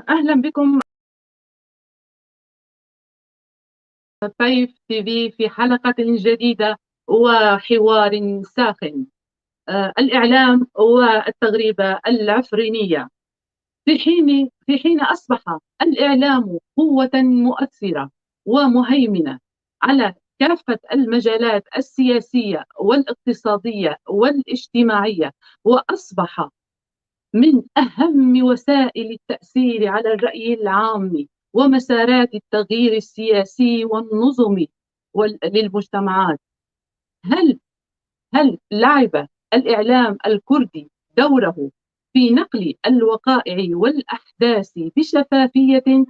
أهلا بكم طيف تي في في حلقة جديدة وحوار ساخن. الإعلام والتغريبة العفرينية. في حين أصبح الإعلام قوة مؤثرة ومهيمنة على كافة المجالات السياسية والاقتصادية والاجتماعية، وأصبح من أهم وسائل التأثير على الرأي العام ومسارات التغيير السياسي والنظم للمجتمعات، هل لعب الإعلام الكردي دوره في نقل الوقائع والأحداث بشفافية،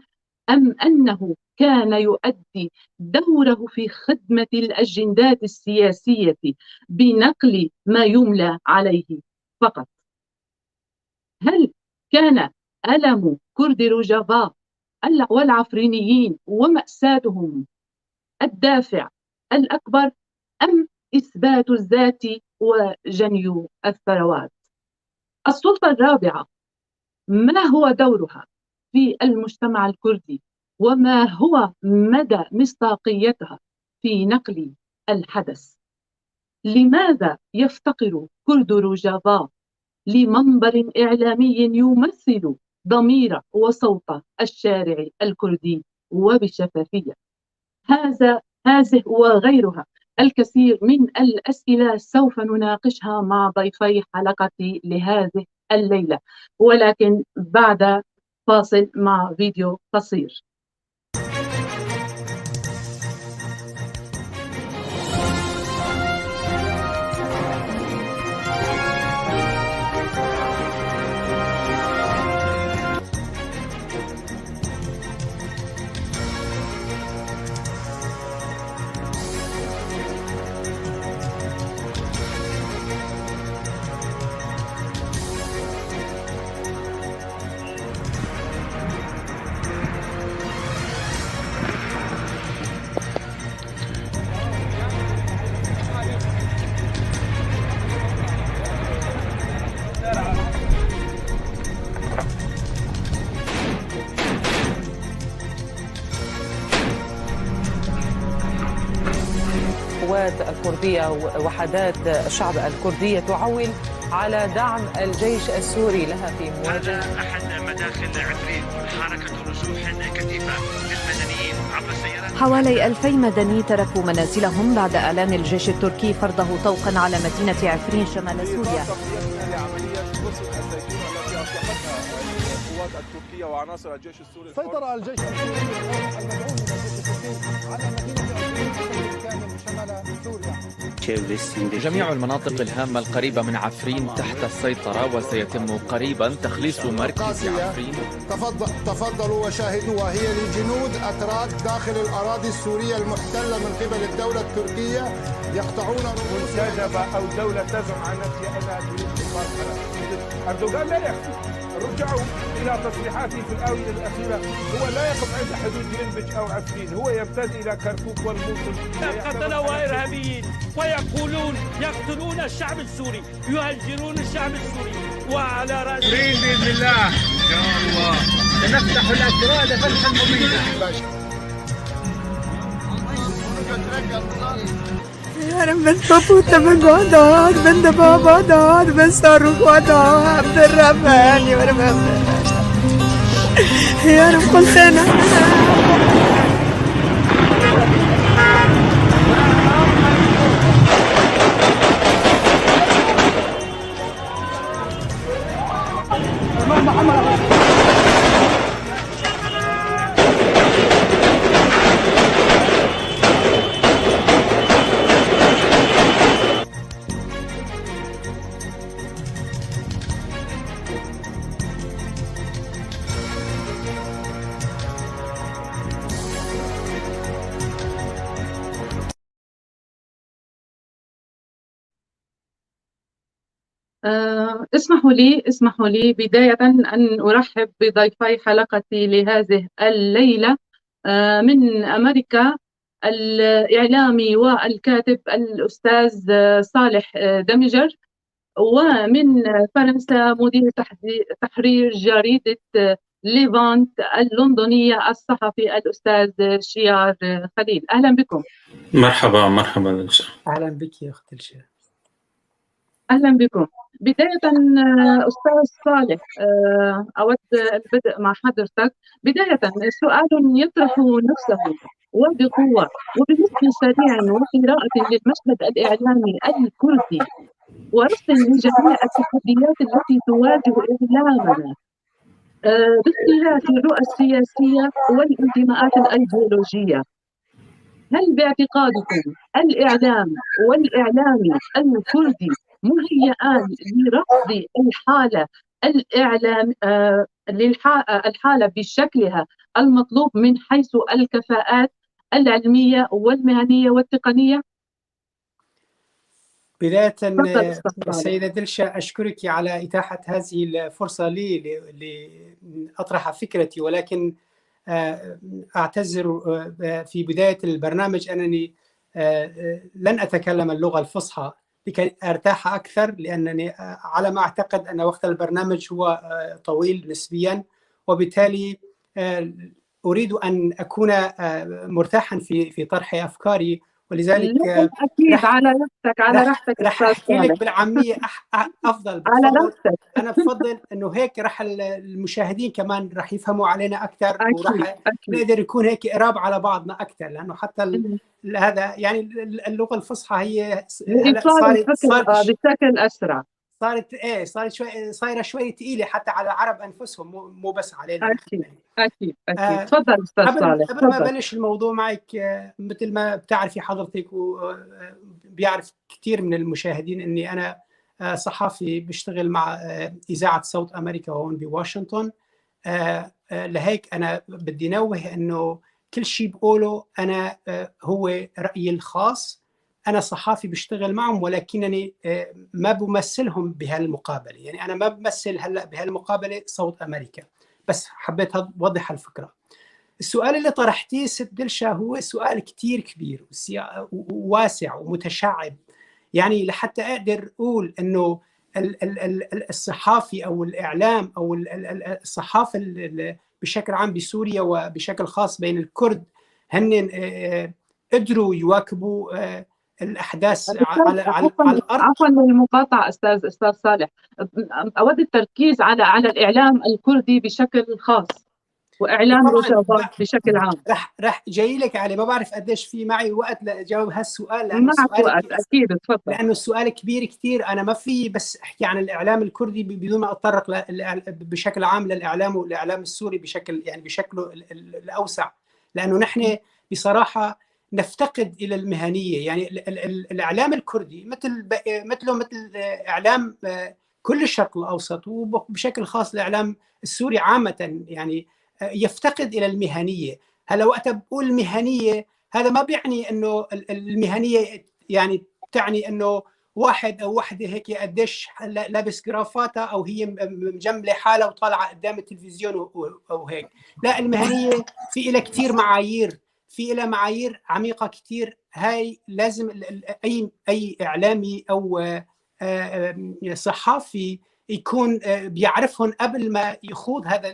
أم أنه كان يؤدي دوره في خدمة الأجندات السياسية بنقل ما يملى عليه فقط؟ هل كان ألم كرد روجافا والعفرينيين ومأساتهم الدافع الأكبر، أم إثبات الذات وجني الثروات؟ السلطة الرابعة، ما هو دورها في المجتمع الكردي، وما هو مدى مصداقيتها في نقل الحدث؟ لماذا يفتقر كرد روجافا لمنبر إعلامي يمثل ضمير وصوت الشارع الكردي وبشفافية؟ هذه وغيرها الكثير من الأسئلة سوف نناقشها مع ضيفي حلقتي لهذه الليلة، ولكن بعد فاصل مع فيديو قصير. القوات الكردية وحدات الشعب الكردية تعول على دعم الجيش السوري لها في مواجهة أحد. داخل عفرين، حركة نزوح كثيفة للمدنيين عبر السيارات. حوالي 2000 مدني تركوا منازلهم بعد إعلان الجيش التركي فرضه طوقا على مدينة عفرين شمال سوريا. لعملية غصن الزيتون التي أطلقتها القوات التركية وعناصر الجيش السوري. سيطر الجيش السوري المدعوم من الجيش التركي على مدينة عفرين بشكل كامل شمال سوريا. جميع المناطق الهامة القريبة من عفرين تحت السيطرة، وسيتم قريبا تخليص مركز عفرين. تفضلوا وشاهدوها، هي لجنود أتراك داخل الأراضي السورية المحتلة من قبل الدولة التركية يقطعون رؤوس منتدبة أو دولة تزعم عن نفسها أنها تريد إسقاط أردوغان لا يخفي. رجعوا إلى تصريحاته في الآونة الأخيرة، هو لا يقف عند حدود منبج أو عفرين، هو يمتد إلى كركوك والموصل. قتلوا إرهابيين ويقولون يقتلون الشعب السوري، يهجرون الشعب السوري، وعلى رأس بإذن الله إن شاء الله سنفتح الأكراد فتحا مبينا. اسمحوا لي بداية أن أرحب بضيفي حلقتي لهذه الليلة. من أمريكا الإعلامي والكاتب الأستاذ صالح دمجر، ومن فرنسا مدير تحرير جريدة ليفانت اللندنية الصحفي الأستاذ شيار خليل. أهلا بكم. مرحبا مرحبا دلشا. أهلا بك يا أخت دلشا. أهلا بكم. بداية أستاذ صالح، أود البدء مع حضرتك. بداية سؤال يطرح نفسه وبقوة وبنصف سريع وقراءة للمشهد الإعلامي الكردي ورصد لجميع التحديات التي تواجه إعلامنا باختلاف الرؤى السياسية والانتماءات الأيديولوجية، هل باعتقادكم الإعلام والإعلامي الكردي مهيئان لرفض الحالة الإعلام الحالة بشكلها المطلوب من حيث الكفاءات العلمية والمهنية والتقنية؟ بداية السيدة دلشا، أشكرك على إتاحة هذه الفرصة لي لأطرح فكرتي، ولكن أعتذر في بداية البرنامج أنني لن أتكلم اللغة الفصحى لكي أرتاح أكثر، لأنني على ما أعتقد أن وقت البرنامج هو طويل نسبيا، وبالتالي أريد أن أكون مرتاحا في طرح أفكاري، ولذلك أكيد على راحتك، على راحتك. رح أحكي لك بالعامية أفضل. على راحتك. أنا بفضل إنه هيك رح المشاهدين كمان رح يفهموا علينا أكثر، ورح نقدر يكون هيك قراب على بعضنا أكثر، لأنه حتى هذا يعني اللغة الفصحى هي صارت بشكل أسرع، صارت شوي، صايرة شوي ثقيلة حتى على العرب انفسهم، مو بس علينا. اكيد اكيد اكيد. تفضل استاذ صالح. قبل ما ابلش الموضوع معك، مثل ما بتعرفي حضرتك وبيعرف كثير من المشاهدين اني انا صحافي بشتغل مع اذاعة صوت امريكا هون بواشنطن. لهيك انا بدي نوه انه كل شيء بقوله انا هو رايي الخاص. أنا صحافي بشتغل معهم، ولكنني ما بمثلهم بهالمقابلة، يعني أنا ما بمثل هلأ بهالمقابلة صوت أمريكا، بس حبيت أوضح الفكرة. السؤال اللي طرحتيه ست دلشا هو سؤال كتير كبير وواسع ومتشعب، يعني لحتى أقدر أقول أنه الصحافي أو الإعلام أو الصحافة بشكل عام بسوريا وبشكل خاص بين الكرد هن قدروا يواكبوا الاحداث على الارض. عفوا للمقاطعه استاذ صالح، اود التركيز على الاعلام الكردي بشكل خاص واعلام روجافا بشكل عام. رح جاي لك عليه، ما بعرف قديش في معي وقت لاجاوب هالسؤال، لانه معك وقت اكيد، تفضل. لانه السؤال كبير كثير، انا ما في بس احكي عن الاعلام الكردي بدون ما اتطرق بشكل عام للاعلام والاعلام السوري بشكل يعني بشكله الاوسع، لانه نحن بصراحة نفتقد الى المهنية. يعني الاعلام الكردي مثل اعلام كل الشرق الاوسط وبشكل خاص الاعلام السوري عامة، يعني يفتقد الى المهنية. هلا وقت بقول مهنية هذا ما بيعني انه المهنية يعني تعني انه واحد او وحده هيك قديش لابس جرافاته او هي مجمله حالها وطالعه قدام التلفزيون او هيك. لا، المهنية في لها كثير معايير، في لها معايير عميقة كثير. هاي لازم اي اعلامي او صحافي يكون بيعرفهم قبل ما يخوض هذا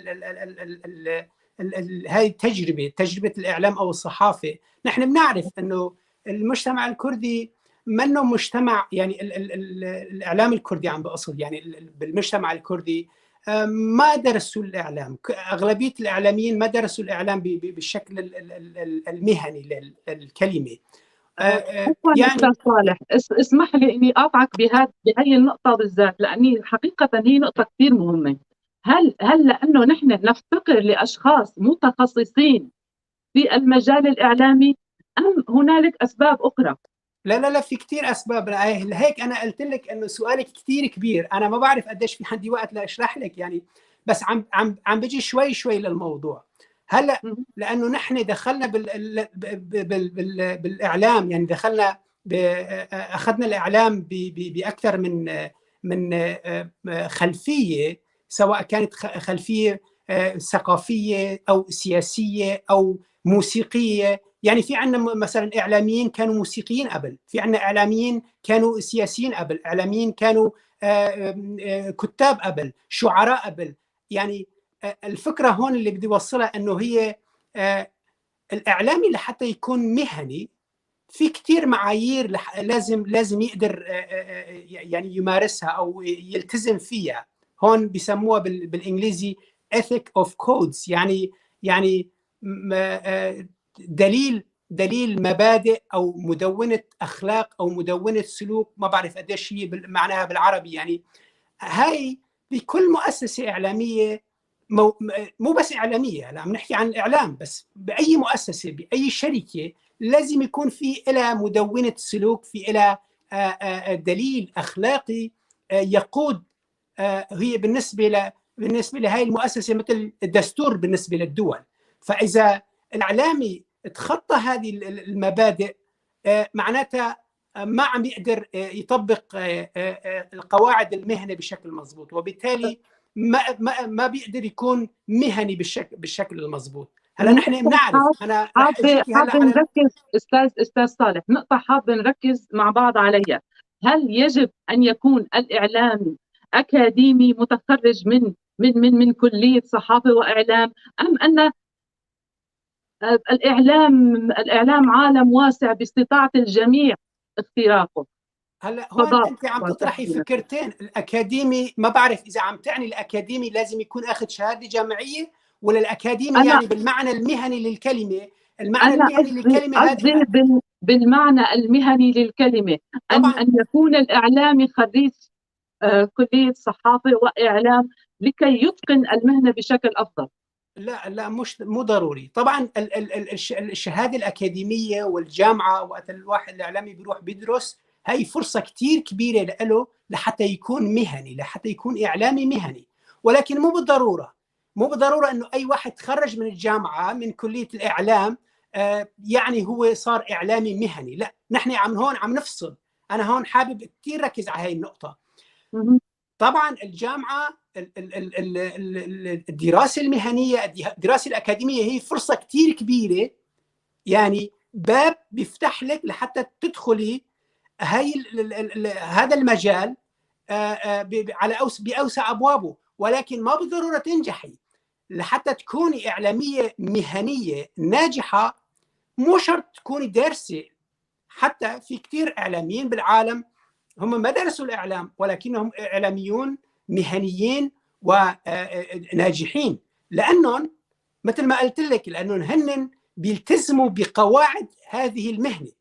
هاي التجربة، تجربه الاعلام او الصحافة. نحن بنعرف انه المجتمع الكردي منه مجتمع، يعني الاعلام الكردي عم بقصد، يعني بالمجتمع الكردي ما درسوا الاعلام، اغلبية الاعلاميين ما درسوا الاعلام بالشكل المهني للكلمة. يعني أستاذ صالح، اسمح لي اني اقاطعك بهي النقطة بالذات، لاني حقيقة هي نقطة كثير مهمة. هل لانه نحن نفتقر لاشخاص متخصصين في المجال الاعلامي ام هنالك اسباب اخرى؟ لا لا لا، في كثير اسباب. هيك انا قلت لك انه سؤالك كثير كبير، انا ما بعرف قديش في عندي وقت لاشرح لك يعني، بس عم بجي شوي شوي للموضوع. هلا لانه نحن دخلنا بالاعلام، يعني دخلنا اخذنا الاعلام باكثر من خلفية، سواء كانت خلفية ثقافية او سياسية او موسيقية. يعني في عندنا مثلا اعلاميين كانوا موسيقيين قبل، في عندنا اعلاميين كانوا سياسيين قبل، اعلاميين كانوا كتاب قبل، شعراء قبل. يعني الفكرة هون اللي بدي اوصلها انه هي الاعلامي لحتى يكون مهني في كثير معايير لازم يقدر يعني يمارسها او يلتزم فيها. هون بيسموها بالانجليزي ethic of codes، يعني دليل مبادئ او مدونة اخلاق او مدونة سلوك، ما بعرف قديش هي معناها بالعربي. يعني هاي بكل مؤسسة اعلامية، مو بس اعلامية، هلا عم نحكي عن الاعلام بس، باي مؤسسة باي شركة لازم يكون في لها مدونة سلوك، في لها دليل اخلاقي يقود هي بالنسبة لهي المؤسسة، مثل الدستور بالنسبة للدول. فاذا الاعلامي تخطى هذه المبادئ معناتها ما عم يقدر يطبق القواعد المهنة بشكل مضبوط، وبالتالي ما بيقدر يكون مهني بالشكل المضبوط. هلا نحن بنعرف، انا حابة نركز استاذ صالح، نقطة حابة نركز مع بعض عليها. هل يجب ان يكون الاعلامي اكاديمي متخرج من من من من كليه صحافة واعلام، ام ان الاعلام عالم واسع باستطاعه الجميع اختراقه؟ هلا هون انت عم تطرحي فكرتين. الاكاديمي ما بعرف اذا عم تعني الاكاديمي لازم يكون اخذ شهادة جامعية، ولا الاكاديمي يعني بالمعنى المهني للكلمة. المعنى المهني للكلمة هذه بالمعنى المهني للكلمة ان يكون الاعلامي خريج كليه صحافة واعلام لكي يتقن المهنة بشكل افضل. لا لا، مو ضروري طبعا. الشهادة الاكاديمية والجامعة، وقت الواحد الاعلامي بيروح بيدرس، هاي فرصة كثير كبيرة له لحتى يكون مهني، لحتى يكون اعلامي مهني. ولكن مو بالضرورة انه اي واحد تخرج من الجامعة من كليه الاعلام يعني هو صار اعلامي مهني. لا، نحن هون عم نفصل. انا هون حابب كثير ركز على هاي النقطة. طبعا الجامعة، الدراسة المهنية، الدراسة الاكاديمية هي فرصة كثير كبيرة، يعني باب بيفتح لك لحتى تدخلي هاي هذا المجال على باوسع ابوابه، ولكن ما بالضرورة تنجحي. لحتى تكوني اعلامية مهنية ناجحة مو شرط تكوني دارسه حتى في كثير إعلاميين بالعالم هم ما درسوا الإعلام، ولكنهم إعلاميون مهنيين وناجحين، لأنهم مثل ما قلت لك، لأنهم هن بيلتزموا بقواعد هذه المهنة،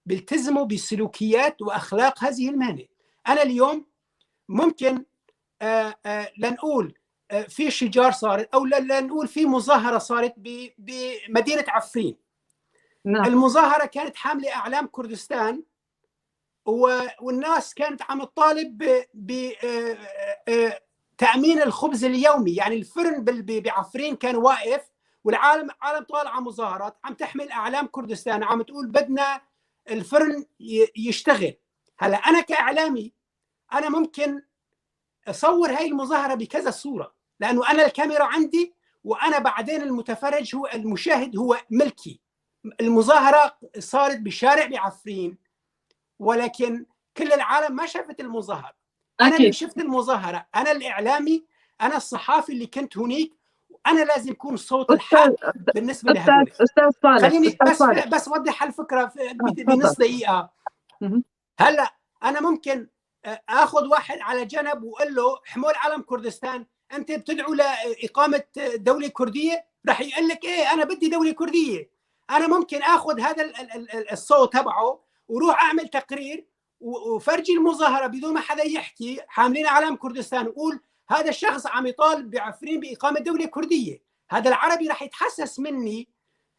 بيلتزموا بسلوكيات وأخلاق هذه المهنة. أنا اليوم ممكن لنقول في شجار صارت، أو لنقول في مظاهرة صارت بمدينة عفرين. نعم. المظاهرة كانت حاملة أعلام كردستان، والناس كانت عم تطالب بتأمين الخبز اليومي، يعني الفرن بعفرين كان واقف، والعالم عالم طالعة مظاهرات عم تحمل أعلام كردستان، عم تقول بدنا الفرن يشتغل. هلا أنا كإعلامي أنا ممكن أصور هاي المظاهرة بكذا صورة، لأنه أنا الكاميرا عندي، وأنا بعدين المتفرج هو المشاهد هو ملكي. المظاهرة صارت بشارع بعفرين، ولكن كل العالم ما شافت المظاهرة. أنا اللي شفت المظاهرة، أنا الإعلامي، أنا الصحافي اللي كنت هناك، وأنا لازم أكون صوت الحق بالنسبة لهذول. أستاذ صالح، خليني بس أوضح الفكرة بنص دقيقة. هلا أنا ممكن اخذ واحد على جنب واقول له حمول علم كردستان، انت بتدعو لاقامة دولة كرديه؟ رح يقول لك ايه انا بدي دولة كرديه. انا ممكن اخذ هذا الصوت تبعه وروح اعمل تقرير وفرجي المظاهرة بدون ما حدا يحكي، حاملين علم كردستان، وقول هذا الشخص عم يطالب بعفرين باقامة دولة كرديه. هذا العربي رح يتحسس مني،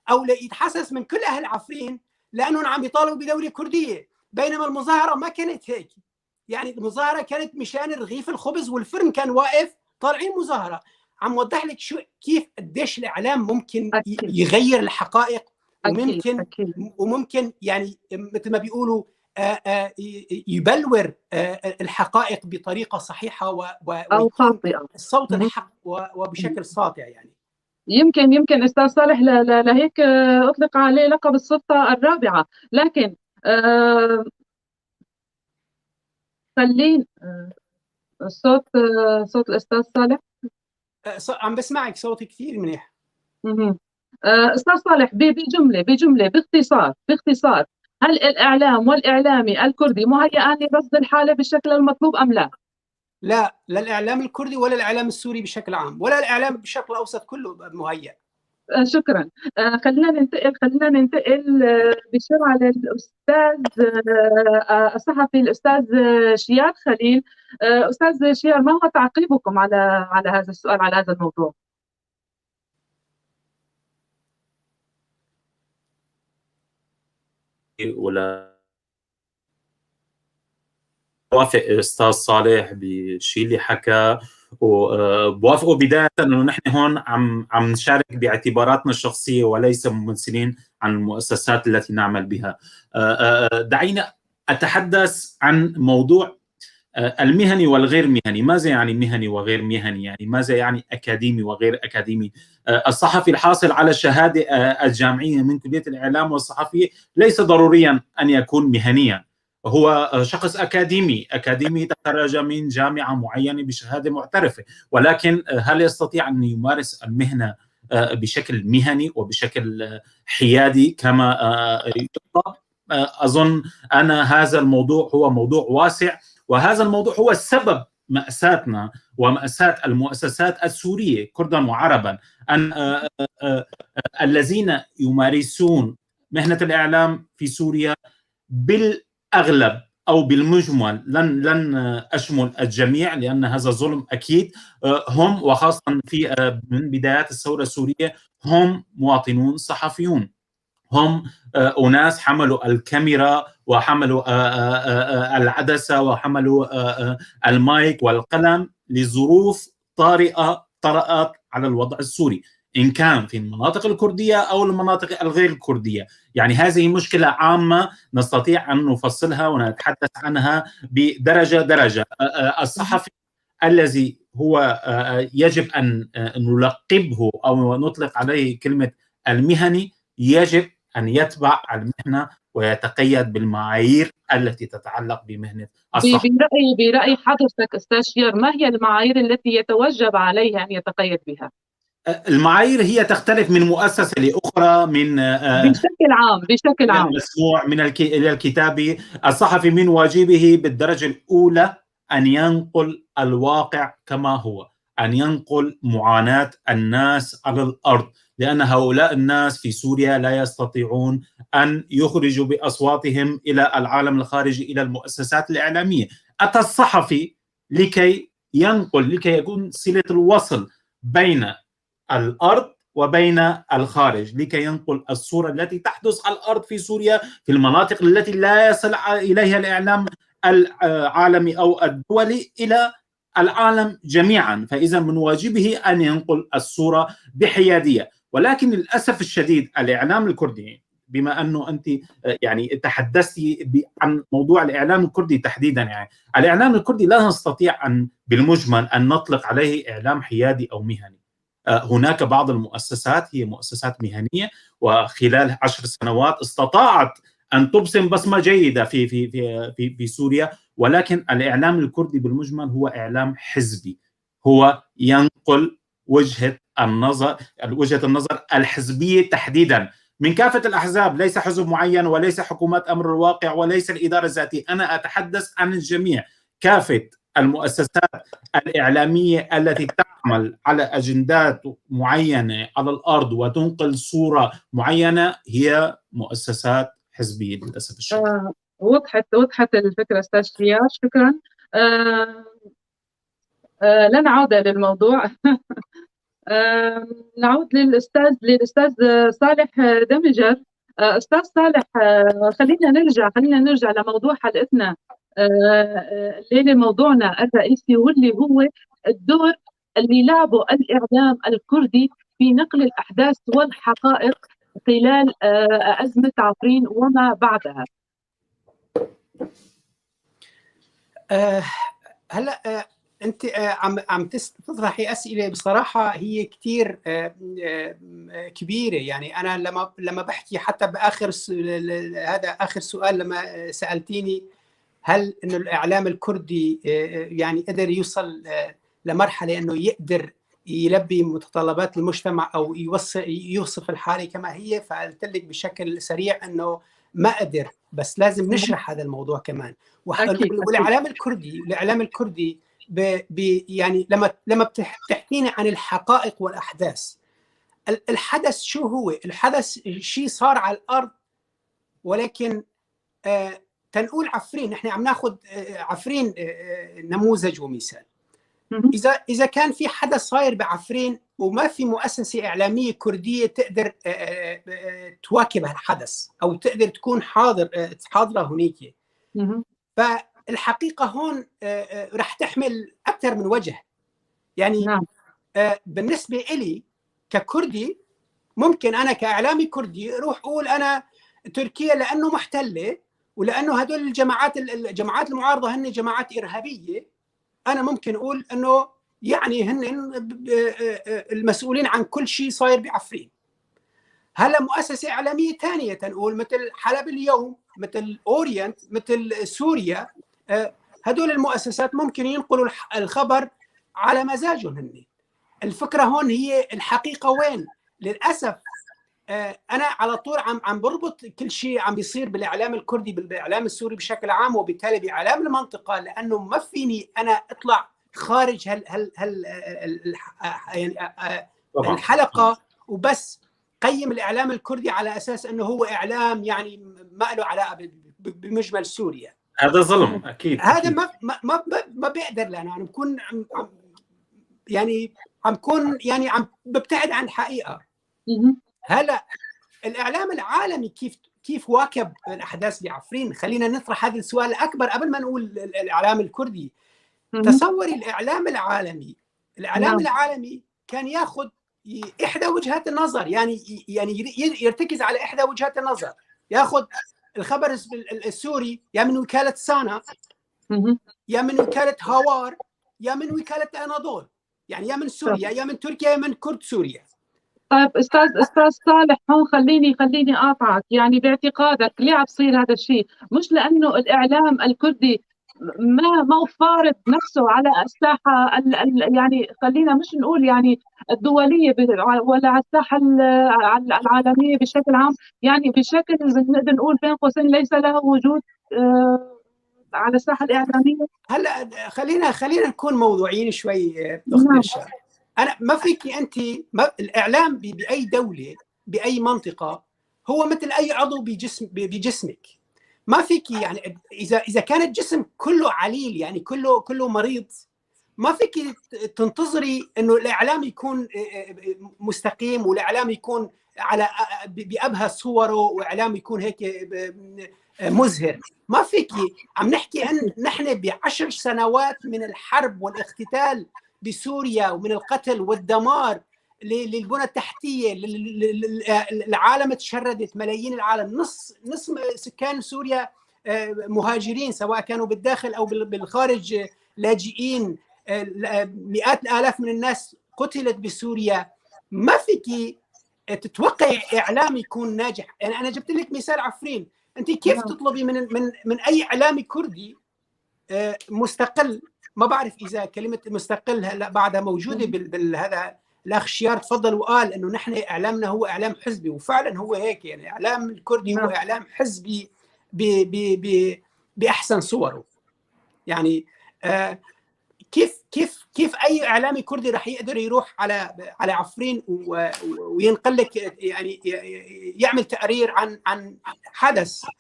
او يتحسس من كل اهل عفرين، لانهم عم يطالبوا بدولة كرديه، بينما المظاهرة ما كانت هيك. يعني المظاهرة كانت مشان رغيف الخبز، والفرن كان واقف، طالعين مظاهره. عم وضح لك شو كيف قديش الاعلام ممكن يغير الحقائق، وممكن أكيد. وممكن يعني مثل ما بيقولوا يبلور الحقائق بطريقة صحيحه او خاطئه، الصوت الحق وبشكل ساطع. يعني يمكن استاذ صالح لهيك اطلق عليه لقب السلطة الرابعة. لكن خلين صوت الأستاذ صالح. عم بسمعك، صوتي كثير منيح. أستاذ صالح، بجملة باختصار، هل الإعلام والإعلامي الكردي مهيئان لرصد الحالة بالشكل المطلوب أم لا؟ لا، لا الإعلام الكردي ولا الإعلام السوري بشكل عام، ولا الإعلام بالشرق الأوسط كله مهيئ. شكرا. خلينا ننتقل بسرعة للأستاذ الصحفي الأستاذ شيار خليل. أستاذ شيار، ما هو تعقيبكم على هذا السؤال، على هذا الموضوع؟ ولا وافق أستاذ صالح بالشيء اللي حكى، وبوافقه بداية انه نحن هون عم نشارك باعتباراتنا الشخصية وليس ممثلين عن المؤسسات التي نعمل بها. دعينا اتحدث عن موضوع المهني والغير مهني. ماذا يعني مهني وغير مهني؟ يعني ماذا يعني اكاديمي وغير اكاديمي؟ الصحفي الحاصل على الشهادة الجامعية من كليه الاعلام والصحفيه ليس ضروريا ان يكون مهنيا، هو شخص أكاديمي تخرج من جامعة معينة بشهادة معترفة، ولكن هل يستطيع أن يمارس المهنة بشكل مهني وبشكل حيادي كما يطلب؟ أظن أن هذا الموضوع هو موضوع واسع، وهذا الموضوع هو السبب مأساتنا ومأساة المؤسسات السورية كردا وعربا، أن الذين يمارسون مهنة الإعلام في سوريا بالأغلب أو بالمجمل، لن أشمل الجميع لأن هذا ظلم أكيد، هم وخاصة في من بدايات الثورة السورية هم مواطنون صحفيون، هم أناس حملوا الكاميرا وحملوا العدسة وحملوا المايك والقلم لظروف طارئة طرأت على الوضع السوري، إن كان في المناطق الكردية أو المناطق الغير الكردية. يعني هذه مشكلة عامة نستطيع أن نفصلها ونتحدث عنها بدرجة درجة. الصحفي الذي هو يجب أن نلقبه أو نطلق عليه كلمة المهني يجب أن يتبع المهنة ويتقيد بالمعايير التي تتعلق بمهنة الصحافة. برأي حضرتك أستاذ شيار، ما هي المعايير التي يتوجب عليه أن يتقيد بها؟ المعايير هي تختلف من مؤسسة لأخرى، من بشكل عام المسموع من إلى الكتابي. الصحفي من واجبه بالدرجة الأولى أن ينقل الواقع كما هو، أن ينقل معاناة الناس على الأرض، لأن هؤلاء الناس في سوريا لا يستطيعون أن يخرجوا بأصواتهم إلى العالم الخارجي، إلى المؤسسات الإعلامية. أتى الصحفي لكي ينقل، لكي يكون صلة الوصل بين الأرض وبين الخارج، لكي ينقل الصورة التي تحدث على الأرض في سوريا، في المناطق التي لا يصل إليها الإعلام العالمي أو الدولي إلى العالم جميعا. فإذا من واجبه أن ينقل الصورة بحيادية. ولكن للأسف الشديد الإعلام الكردي، بما أنه أنت يعني تحدثتي عن موضوع الإعلام الكردي تحديدا، يعني الإعلام الكردي لا نستطيع أن بالمجمل أن نطلق عليه إعلام حيادي أو مهني. هناك بعض المؤسسات هي مؤسسات مهنية، وخلال 10 سنوات استطاعت أن تبصم بصمة جيدة في في في في في سوريا، ولكن الإعلام الكردي بالمجمل هو إعلام حزبي، هو ينقل وجهة النظر الحزبية تحديدا من كافة الأحزاب، ليس حزب معين وليس حكومات أمر الواقع وليس الإدارة الذاتية، أنا أتحدث عن الجميع، كافة المؤسسات الإعلامية التي تعمل على أجندات معينة على الأرض وتنقل صورة معينة هي مؤسسات حزبية للأسف الشديد. وضحت الفكرة أستاذ شيار، شكرا. لن عودة للموضوع. نعود للأستاذ صالح دمجر. أستاذ صالح، خلينا نرجع لموضوع حلقتنا الليلة، موضوعنا الرئيسي واللي هو الدور اللي لعبه الإعلام الكردي في نقل الأحداث والحقائق خلال أزمة عفرين وما بعدها. هلا أنت عم تطرحي أسئلة بصراحة هي كثير كبيرة. يعني أنا لما بحكي حتى بآخر هذا آخر سؤال لما سألتيني هل إنه الإعلام الكردي يعني قدر يوصل لمرحلة إنه يقدر يلبي متطلبات المجتمع أو يوصف الحالة كما هي، فقلت لك بشكل سريع إنه ما قدر، بس لازم نشرح هذا الموضوع كمان. والإعلام الكردي يعني لما بتحكيني عن الحقائق والأحداث، الحدث شو هو؟ الحدث شيء صار على الأرض، ولكن تنقول عفرين، نحن عم ناخذ عفرين نموذج ومثال. إذا كان في حدث صاير بعفرين وما في مؤسسة إعلامية كردية تقدر تواكب هالحدث أو تقدر تكون حاضرة هنيك، فالحقيقة هون رح تحمل أكثر من وجه. يعني نعم. بالنسبة إلي ككردي، ممكن أنا كإعلامي كردي روح أقول أنا تركيا لأنه محتلة ولأنه هدول الجماعات المعارضة هن جماعات إرهابية، أنا ممكن أقول أنه يعني هن المسؤولين عن كل شيء صاير بعفرين. هلا مؤسسة إعلامية ثانية تنقول مثل حلب اليوم، مثل أورينت، مثل سوريا، هدول المؤسسات ممكن ينقلوا الخبر على مزاجهم هن. الفكرة هون هي الحقيقة وين؟ للأسف أنا على طول عم بربط كل شيء عم بيصير بالإعلام الكردي بالإعلام السوري بشكل عام، وبالتالي بإعلام المنطقة، لأنه ما فيني أنا أطلع خارج هال هال هال يعني الحلقة وبس قيم الإعلام الكردي على أساس أنه هو إعلام يعني ما له علاقة بمجمل سوريا. هذا ظلم أكيد. هذا ما ما ما بقدر، لأنه أنا بكون يعني عم كون يعني عم ببتعد عن الحقيقة. هلا الإعلام العالمي كيف واكب الأحداث بعفرين؟ خلينا نطرح هذا السؤال الأكبر قبل ما نقول الإعلام الكردي. تصوري الإعلام العالمي، الإعلام العالمي كان ياخذ إحدى وجهات النظر، يعني يرتكز على إحدى وجهات النظر، ياخذ الخبر السوري يا من وكالة سانا، يا من وكالة هاوار، يا من وكالة أناضول، يعني يا من سوريا يا من تركيا يا من كرد سوريا. طيب استاذ صالح، هون خليني اقاطعك. يعني باعتقادك ليه عم بصير هذا الشيء؟ مش لانه الاعلام الكردي ما فارض نفسه على الساحه، يعني خلينا مش نقول يعني الدولية ولا على الساحة العالمية بشكل عام، يعني بشكل بنقدر نقول بين قوسين ليس له وجود على الساحة الإعلامية. هلا خلينا نكون موضوعيين شوي أخت رشا. أنا ما فيك أنت الإعلام بأي دولة بأي منطقة هو مثل أي عضو بجسمك، ما فيك يعني إذا كان الجسم كله عليل يعني كله مريض، ما فيك تنتظري إنه الإعلام يكون مستقيم والإعلام يكون على بأبهى صوره وإعلام يكون هيك مزهر. ما فيك. عم نحكي أن نحن ب10 سنوات من الحرب والاقتتال بسوريا ومن القتل والدمار للبنى التحتية، العالم تشردت، ملايين العالم، نص سكان سوريا مهاجرين سواء كانوا بالداخل أو بالخارج لاجئين، مئات الآلاف من الناس قتلت بسوريا. ما فيك تتوقع إعلام يكون ناجح. يعني أنا جبت لك مثال عفرين، أنت كيف تطلبي من من من أي إعلامي كردي مستقل؟ ما بعرف إذا كلمة مستقل هلا بعدها موجودة بالهذا. الأخ شيار تفضل وقال إنه نحن إعلامنا هو إعلام حزبي، وفعلا هو هيك، يعني إعلام الكردي هو إعلام حزبي ب ب ب بأحسن صوره. يعني كيف كيف كيف أي إعلامي كردي رح يقدر يروح على عفرين وينقل لك، يعني يعمل تقرير عن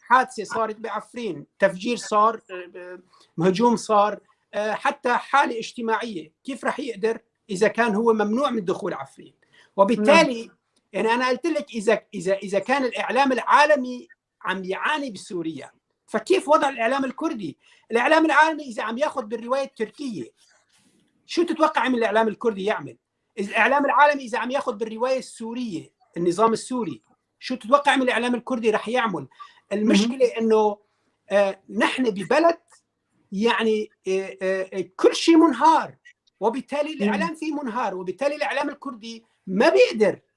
حادثة صارت بعفرين، تفجير صار، هجوم صار، حتى حالة اجتماعية، كيف رح يقدر إذا كان هو ممنوع من دخول عفرين؟ وبالتالي يعني أنا قلت لك إذا إذا إذا كان الإعلام العالمي عم يعاني بسوريا، فكيف وضع الإعلام الكردي؟ الإعلام العالمي إذا عم ياخذ بالرواية التركية، شو تتوقع من الإعلام الكردي يعمل؟ الإعلام العالمي إذا عم ياخذ بالرواية السورية، النظام السوري، شو تتوقع من الإعلام الكردي رح يعمل؟ المشكلة إنه نحن ببلد يعني كل شيء منهار، وبالتالي الإعلام فيه منهار، وبالتالي الإعلام الكردي ما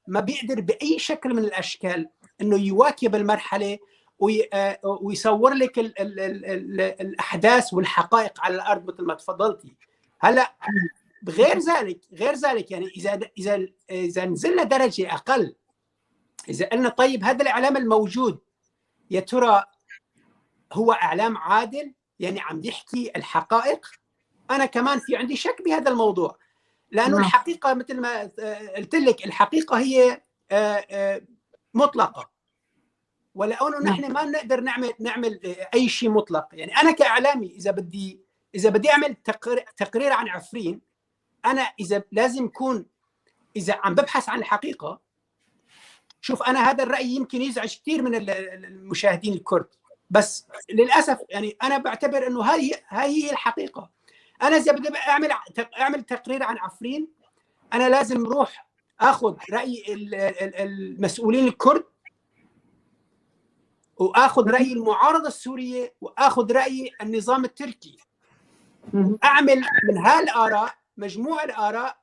بيقدر بأي شكل من الأشكال إنه يواكب المرحلة ويصور لك ال ال ال ال الأحداث والحقائق على الأرض مثل ما تفضلتي. هلا غير ذلك يعني إذا إذا إذا نزلنا درجة أقل، إذا قلنا طيب هذا الإعلام الموجود يا ترى هو إعلام عادل؟ يعني عم يحكي الحقائق؟ أنا كمان في عندي شك بهذا الموضوع، لأنه الحقيقة مثل ما قلت لك الحقيقة هي مطلقة، ولأنه نحن ما بنقدر نعمل أي شيء مطلق. يعني أنا كإعلامي إذا بدي أعمل تقرير عن عفرين، أنا إذا لازم أكون إذا عم ببحث عن الحقيقة. شوف، أنا هذا الرأي يمكن يزعج كثير من المشاهدين الكرد، بس للأسف يعني أنا بعتبر إنه هاي هي الحقيقة. أنا إذا بدي أعمل تقرير عن عفرين، أنا لازم روح آخذ رأي المسؤولين الكرد، وآخذ رأي المعارضة السورية، وآخذ رأي النظام التركي. أعمل من هالآراء مجموع الآراء،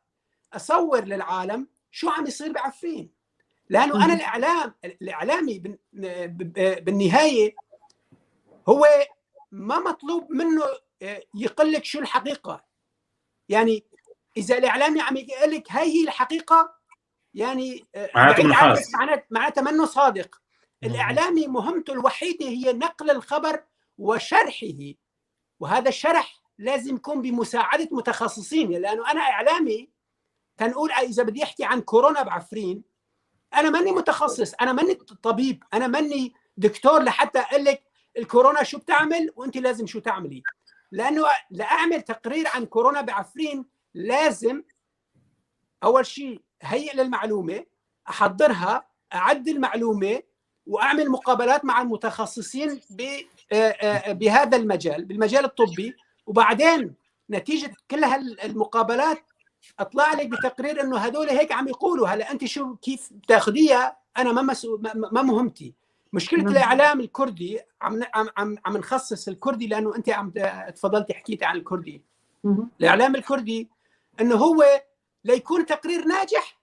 أصور للعالم شو عم يصير بعفرين. لأنه أنا الإعلامي بالنهاية هو ما مطلوب منه يقول لك شو الحقيقة. يعني إذا الإعلامي عم يقول لك هاي هي الحقيقة، يعني معناته منه صادق. الإعلامي مهمته الوحيدة هي نقل الخبر وشرحه، وهذا الشرح لازم يكون بمساعدة متخصصين. لأنه أنا إعلامي تنقول إذا بدي أحكي عن كورونا بعفرين، أنا ماني متخصص، أنا ماني طبيب، أنا ماني دكتور لحتى أقول لك الكورونا شو بتعمل وأنت لازم شو تعملي. لأنه لأعمل تقرير عن كورونا بعفرين لازم أول شيء هيئ للمعلومة، أحضرها، أعد المعلومة، وأعمل مقابلات مع المتخصصين بهذا المجال، بالمجال الطبي، وبعدين نتيجة كل هالمقابلات أطلع لك بتقرير إنه هدول هيك عم يقولوا. هلا أنت شو كيف بتاخذيها؟ أنا ما مهمتي. مشكلة الإعلام الكردي، عم عم عم نخصص الكردي لأنه أنت عم تفضلتي حكيتي عن الكردي. الإعلام الكردي إنه هو ليكون تقرير ناجح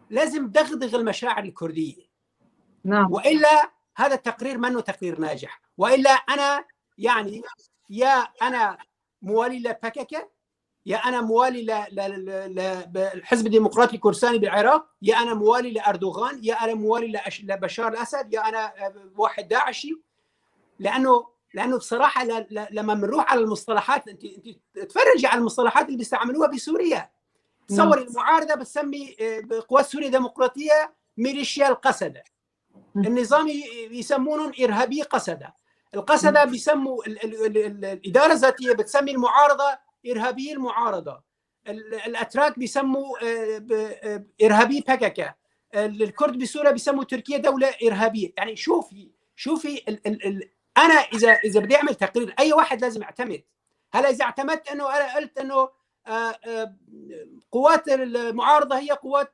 لازم دغدغ المشاعر الكردية. نعم. وإلا هذا التقرير منه تقرير ناجح. وإلا أنا يعني يا أنا موالي لبككة، يا انا موالي للحزب الديمقراطي الكردستاني بالعراق، يا انا موالي لاردوغان، يا انا موالي لبشار الاسد، يا انا واحد داعشي. لانه بصراحة لما بنروح على المصطلحات، انت تفرجي على المصطلحات اللي بيستعملوها بسوريا. تصور المعارضة بتسمي قوات سوريا الديمقراطية ميليشيا القسده، النظام يسمونهم ارهابي قسده، القسده بيسموا الادارة الذاتية بتسمي المعارضة ارهابي المعارضة، الاتراك بيسموا ارهابي بككا، الكرد بسوريا بيسموا تركيا دولة ارهابية. يعني شوفي انا اذا بدي اعمل تقرير اي واحد لازم اعتمد. هلا اذا اعتمدت انه انا قلت انه قوات المعارضة هي قوات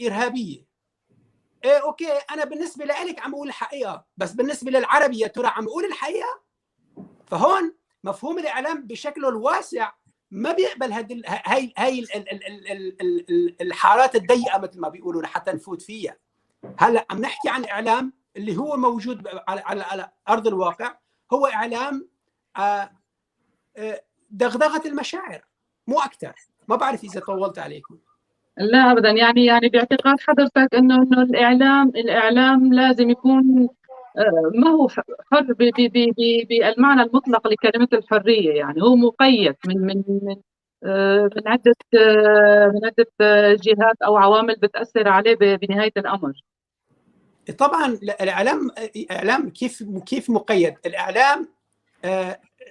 ارهابية، إيه okay، انا بالنسبة لك عم اقول الحقيقة، بس بالنسبة للعربي يا ترى عم اقول الحقيقة؟ فهون مفهوم الاعلام بشكله الواسع ما بيقبل هاي الحارات الضيقه مثل ما بيقولوا لحتى نفوت فيها. هلا عم نحكي عن اعلام اللي هو موجود على ارض الواقع، هو اعلام دغدغه المشاعر مو اكثر. ما بعرف اذا طولت عليكم. لا ابدا، يعني باعتقاد حضرتك انه الاعلام لازم يكون ما هو حر بالمعنى المطلق لكلمة الحرية، يعني هو مقيد من من من عده جهات او عوامل بتاثر عليه بنهاية الامر. طبعا الاعلام كيف مقيد؟ الاعلام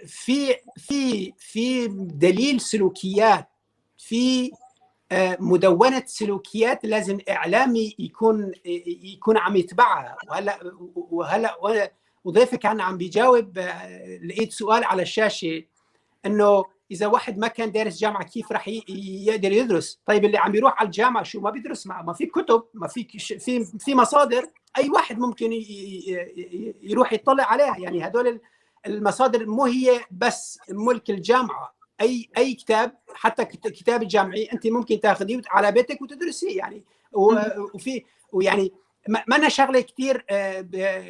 في في في دليل سلوكيات، في مدونة سلوكيات لازم إعلامي يكون عم يتبعها. وهلا وضيفك كان عم بيجاوب، لقيت سؤال على الشاشة إنه إذا واحد ما كان دارس جامعة كيف رح يقدر يدرس؟ طيب اللي عم يروح على الجامعة شو ما بيدرس؟ ما في كتب، ما في مصادر أي واحد ممكن يروح يطلع عليها. يعني هدول المصادر مو هي بس ملك الجامعة، اي كتاب حتى كتاب الجامعي انت ممكن تاخذيه على بيتك وتدرسيه. يعني وفي ويعني ما شغله كثير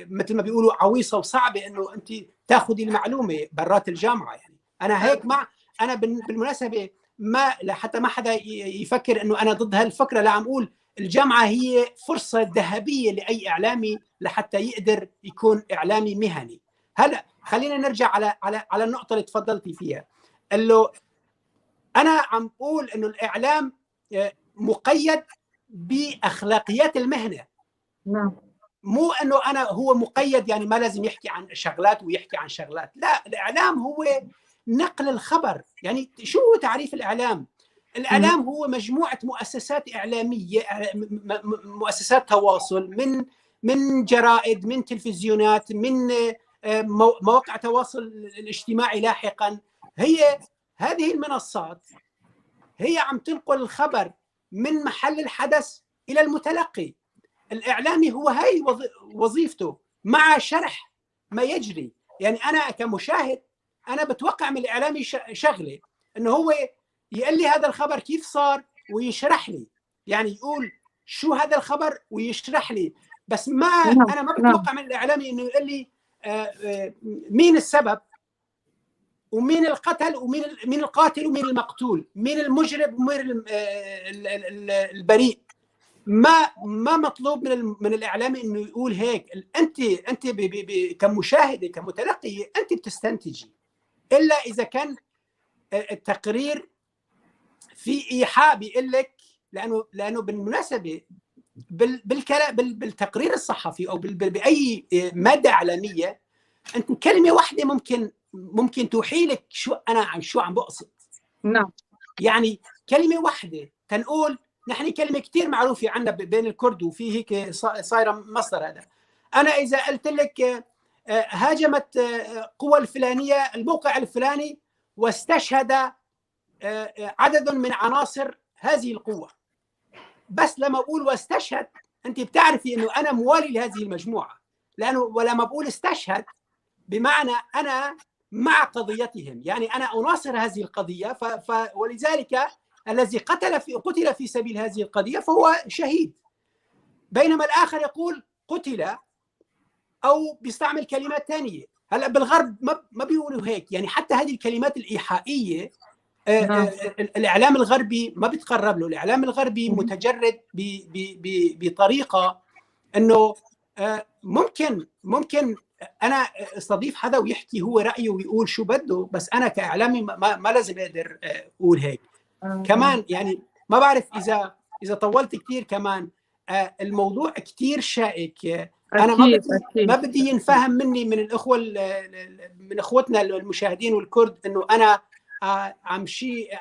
مثل ما بيقولوا عويصة وصعبة انه انت تاخذي المعلومة برات الجامعة. يعني انا هيك مع انا بالمناسبة ما لحتى ما حدا يفكر انه انا ضد هالفكرة، لا، عم اقول الجامعة هي فرصة ذهبية لاي اعلامي لحتى يقدر يكون اعلامي مهني. هلا خلينا نرجع على على على النقطة اللي تفضلتي فيها، انه انا عم اقول انه الاعلام مقيد باخلاقيات المهنة. نعم. مو انه انا هو مقيد يعني ما لازم يحكي عن شغلات ويحكي عن شغلات، لا، الاعلام هو نقل الخبر. يعني شو هو تعريف الاعلام؟ الاعلام هو مجموعة مؤسسات اعلامية، مؤسسات تواصل، من جرائد، من تلفزيونات، من مواقع تواصل الاجتماعي لاحقا. هي هذه المنصات هي عم تنقل الخبر من محل الحدث إلى المتلقي. الإعلامي هو هاي وظيفته مع شرح ما يجري. يعني أنا كمشاهد أنا بتوقع من الإعلامي شغلة إنه هو يقول لي هذا الخبر كيف صار ويشرح لي، يعني يقول شو هذا الخبر ويشرح لي. بس ما أنا ما بتوقع من الإعلامي إنه يقول لي مين السبب ومين القتل ومين مين القاتل ومين المقتول، مين المجرم ومين البريء. ما مطلوب من الاعلام انه يقول هيك. انت كمشاهده كمتلقيه انت بتستنتجي، الا اذا كان التقرير في ايحاء بيقول لك، لانه بالمناسبة بالكلام بالتقرير الصحفي او باي مادة اعلامية انت كلمة واحدة ممكن توحي لك شو انا عن شو عم بقصد. نعم. يعني كلمة واحدة تنقول نحن كلمة كثير معروفة عندنا بين الكرد وفي هيك صايرة مصدر هذا. انا اذا قلت لك هاجمت قوى الفلانية الموقع الفلاني واستشهد عدد من عناصر هذه القوة، بس لما اقول واستشهد انت بتعرفي انه انا موالي لهذه المجموعة، لانه ولما بقول استشهد بمعنى انا مع قضيتهم، يعني انا اناصر هذه القضية، ولذلك الذي قتل في سبيل هذه القضية فهو شهيد. بينما الاخر يقول قتل او بيستعمل كلمات ثانية. هلا بالغرب ما بيقولوا هيك، يعني حتى هذه الكلمات الايحائيه الاعلام الغربي ما بيتقرب له. الاعلام الغربي متجرد بطريقة انه ممكن انا استضيف حدا ويحكي هو رايه ويقول شو بده، بس انا كاعلامي ما لازم اقدر اقول هيك. كمان يعني ما بعرف اذا طولت كثير، كمان الموضوع كثير شائك. انا ما بدي ينفهم مني من الاخوة من اخوتنا المشاهدين والكرد انه انا عم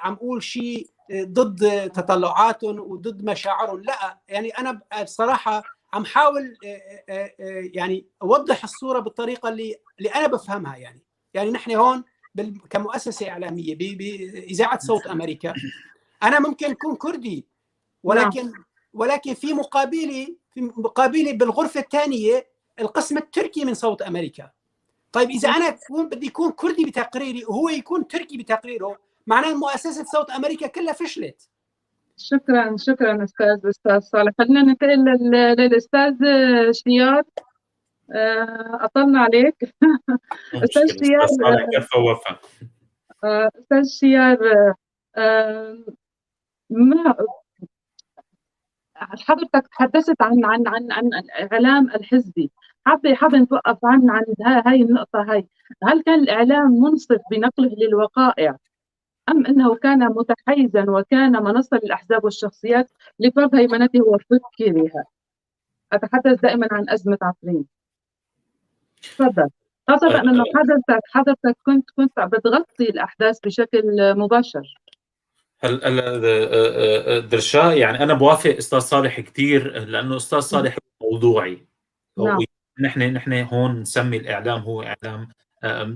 اقول شيء ضد تطلعاتهم وضد مشاعرهم. لا، يعني انا بصراحة عم حاول يعني اوضح الصورة بالطريقة اللي انا بفهمها. يعني نحن هون كمؤسسة اعلامية باذاعة صوت امريكا، انا ممكن اكون كردي، ولكن في مقابلي بالغرفة الثانية القسم التركي من صوت امريكا. طيب اذا انا بدي اكون كردي بتقريري وهو يكون تركي بتقريره، معناه مؤسسة صوت امريكا كلها فشلت. شكرا استاذ صالح. خلينا ننتقل للاستاذ شيار. اطلنا عليك. استاذ شيار، استاذ شيار، ما حضرتك تحدثت عن عن عن عن الاعلام الحزبي، حابة نتوقف عن هاي النقطة هاي. هل كان الاعلام منصف بنقله للوقائع أم أنه كان متحيزا وكان منصة للأحزاب والشخصيات لفرض هيمنته وفكرها؟ أتحدث دائما عن أزمة عفرين. تفضل. خاصة أنه حضرتك كنت بتغطي الأحداث بشكل مباشر. هلا درشا، يعني أنا بوافق أستاذ صالح كثير، لأنه أستاذ صالح موضوعي. نعم. نحن هون نسمي الإعلام هو إعلام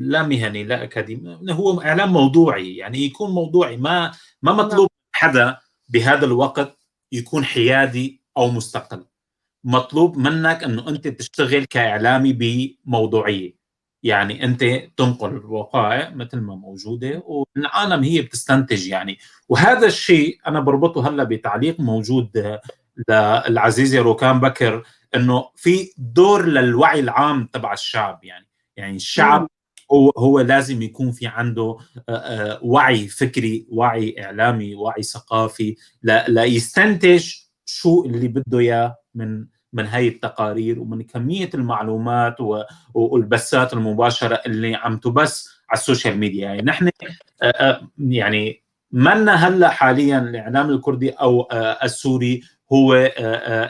لا مهني لا أكاديمي، هو إعلام موضوعي، يعني يكون موضوعي. ما مطلوب حدا بهذا الوقت يكون حيادي أو مستقل. مطلوب منك أنه أنت تشتغل كإعلامي بموضوعية، يعني أنت تنقل الوقائع مثل ما موجودة والعالم هي بتستنتج يعني. وهذا الشيء أنا بربطه هلأ بتعليق موجود للعزيزة روكان بكر، أنه في دور للوعي العام تبع الشعب. يعني الشعب هو لازم يكون في عنده وعي فكري، وعي إعلامي، وعي ثقافي، ليستنتج شو اللي بده إياه من هاي التقارير ومن كمية المعلومات والبثات المباشرة اللي عم تبث على ال social media. يعني نحن يعني منا هلا حاليا الإعلام الكردي أو السوري هو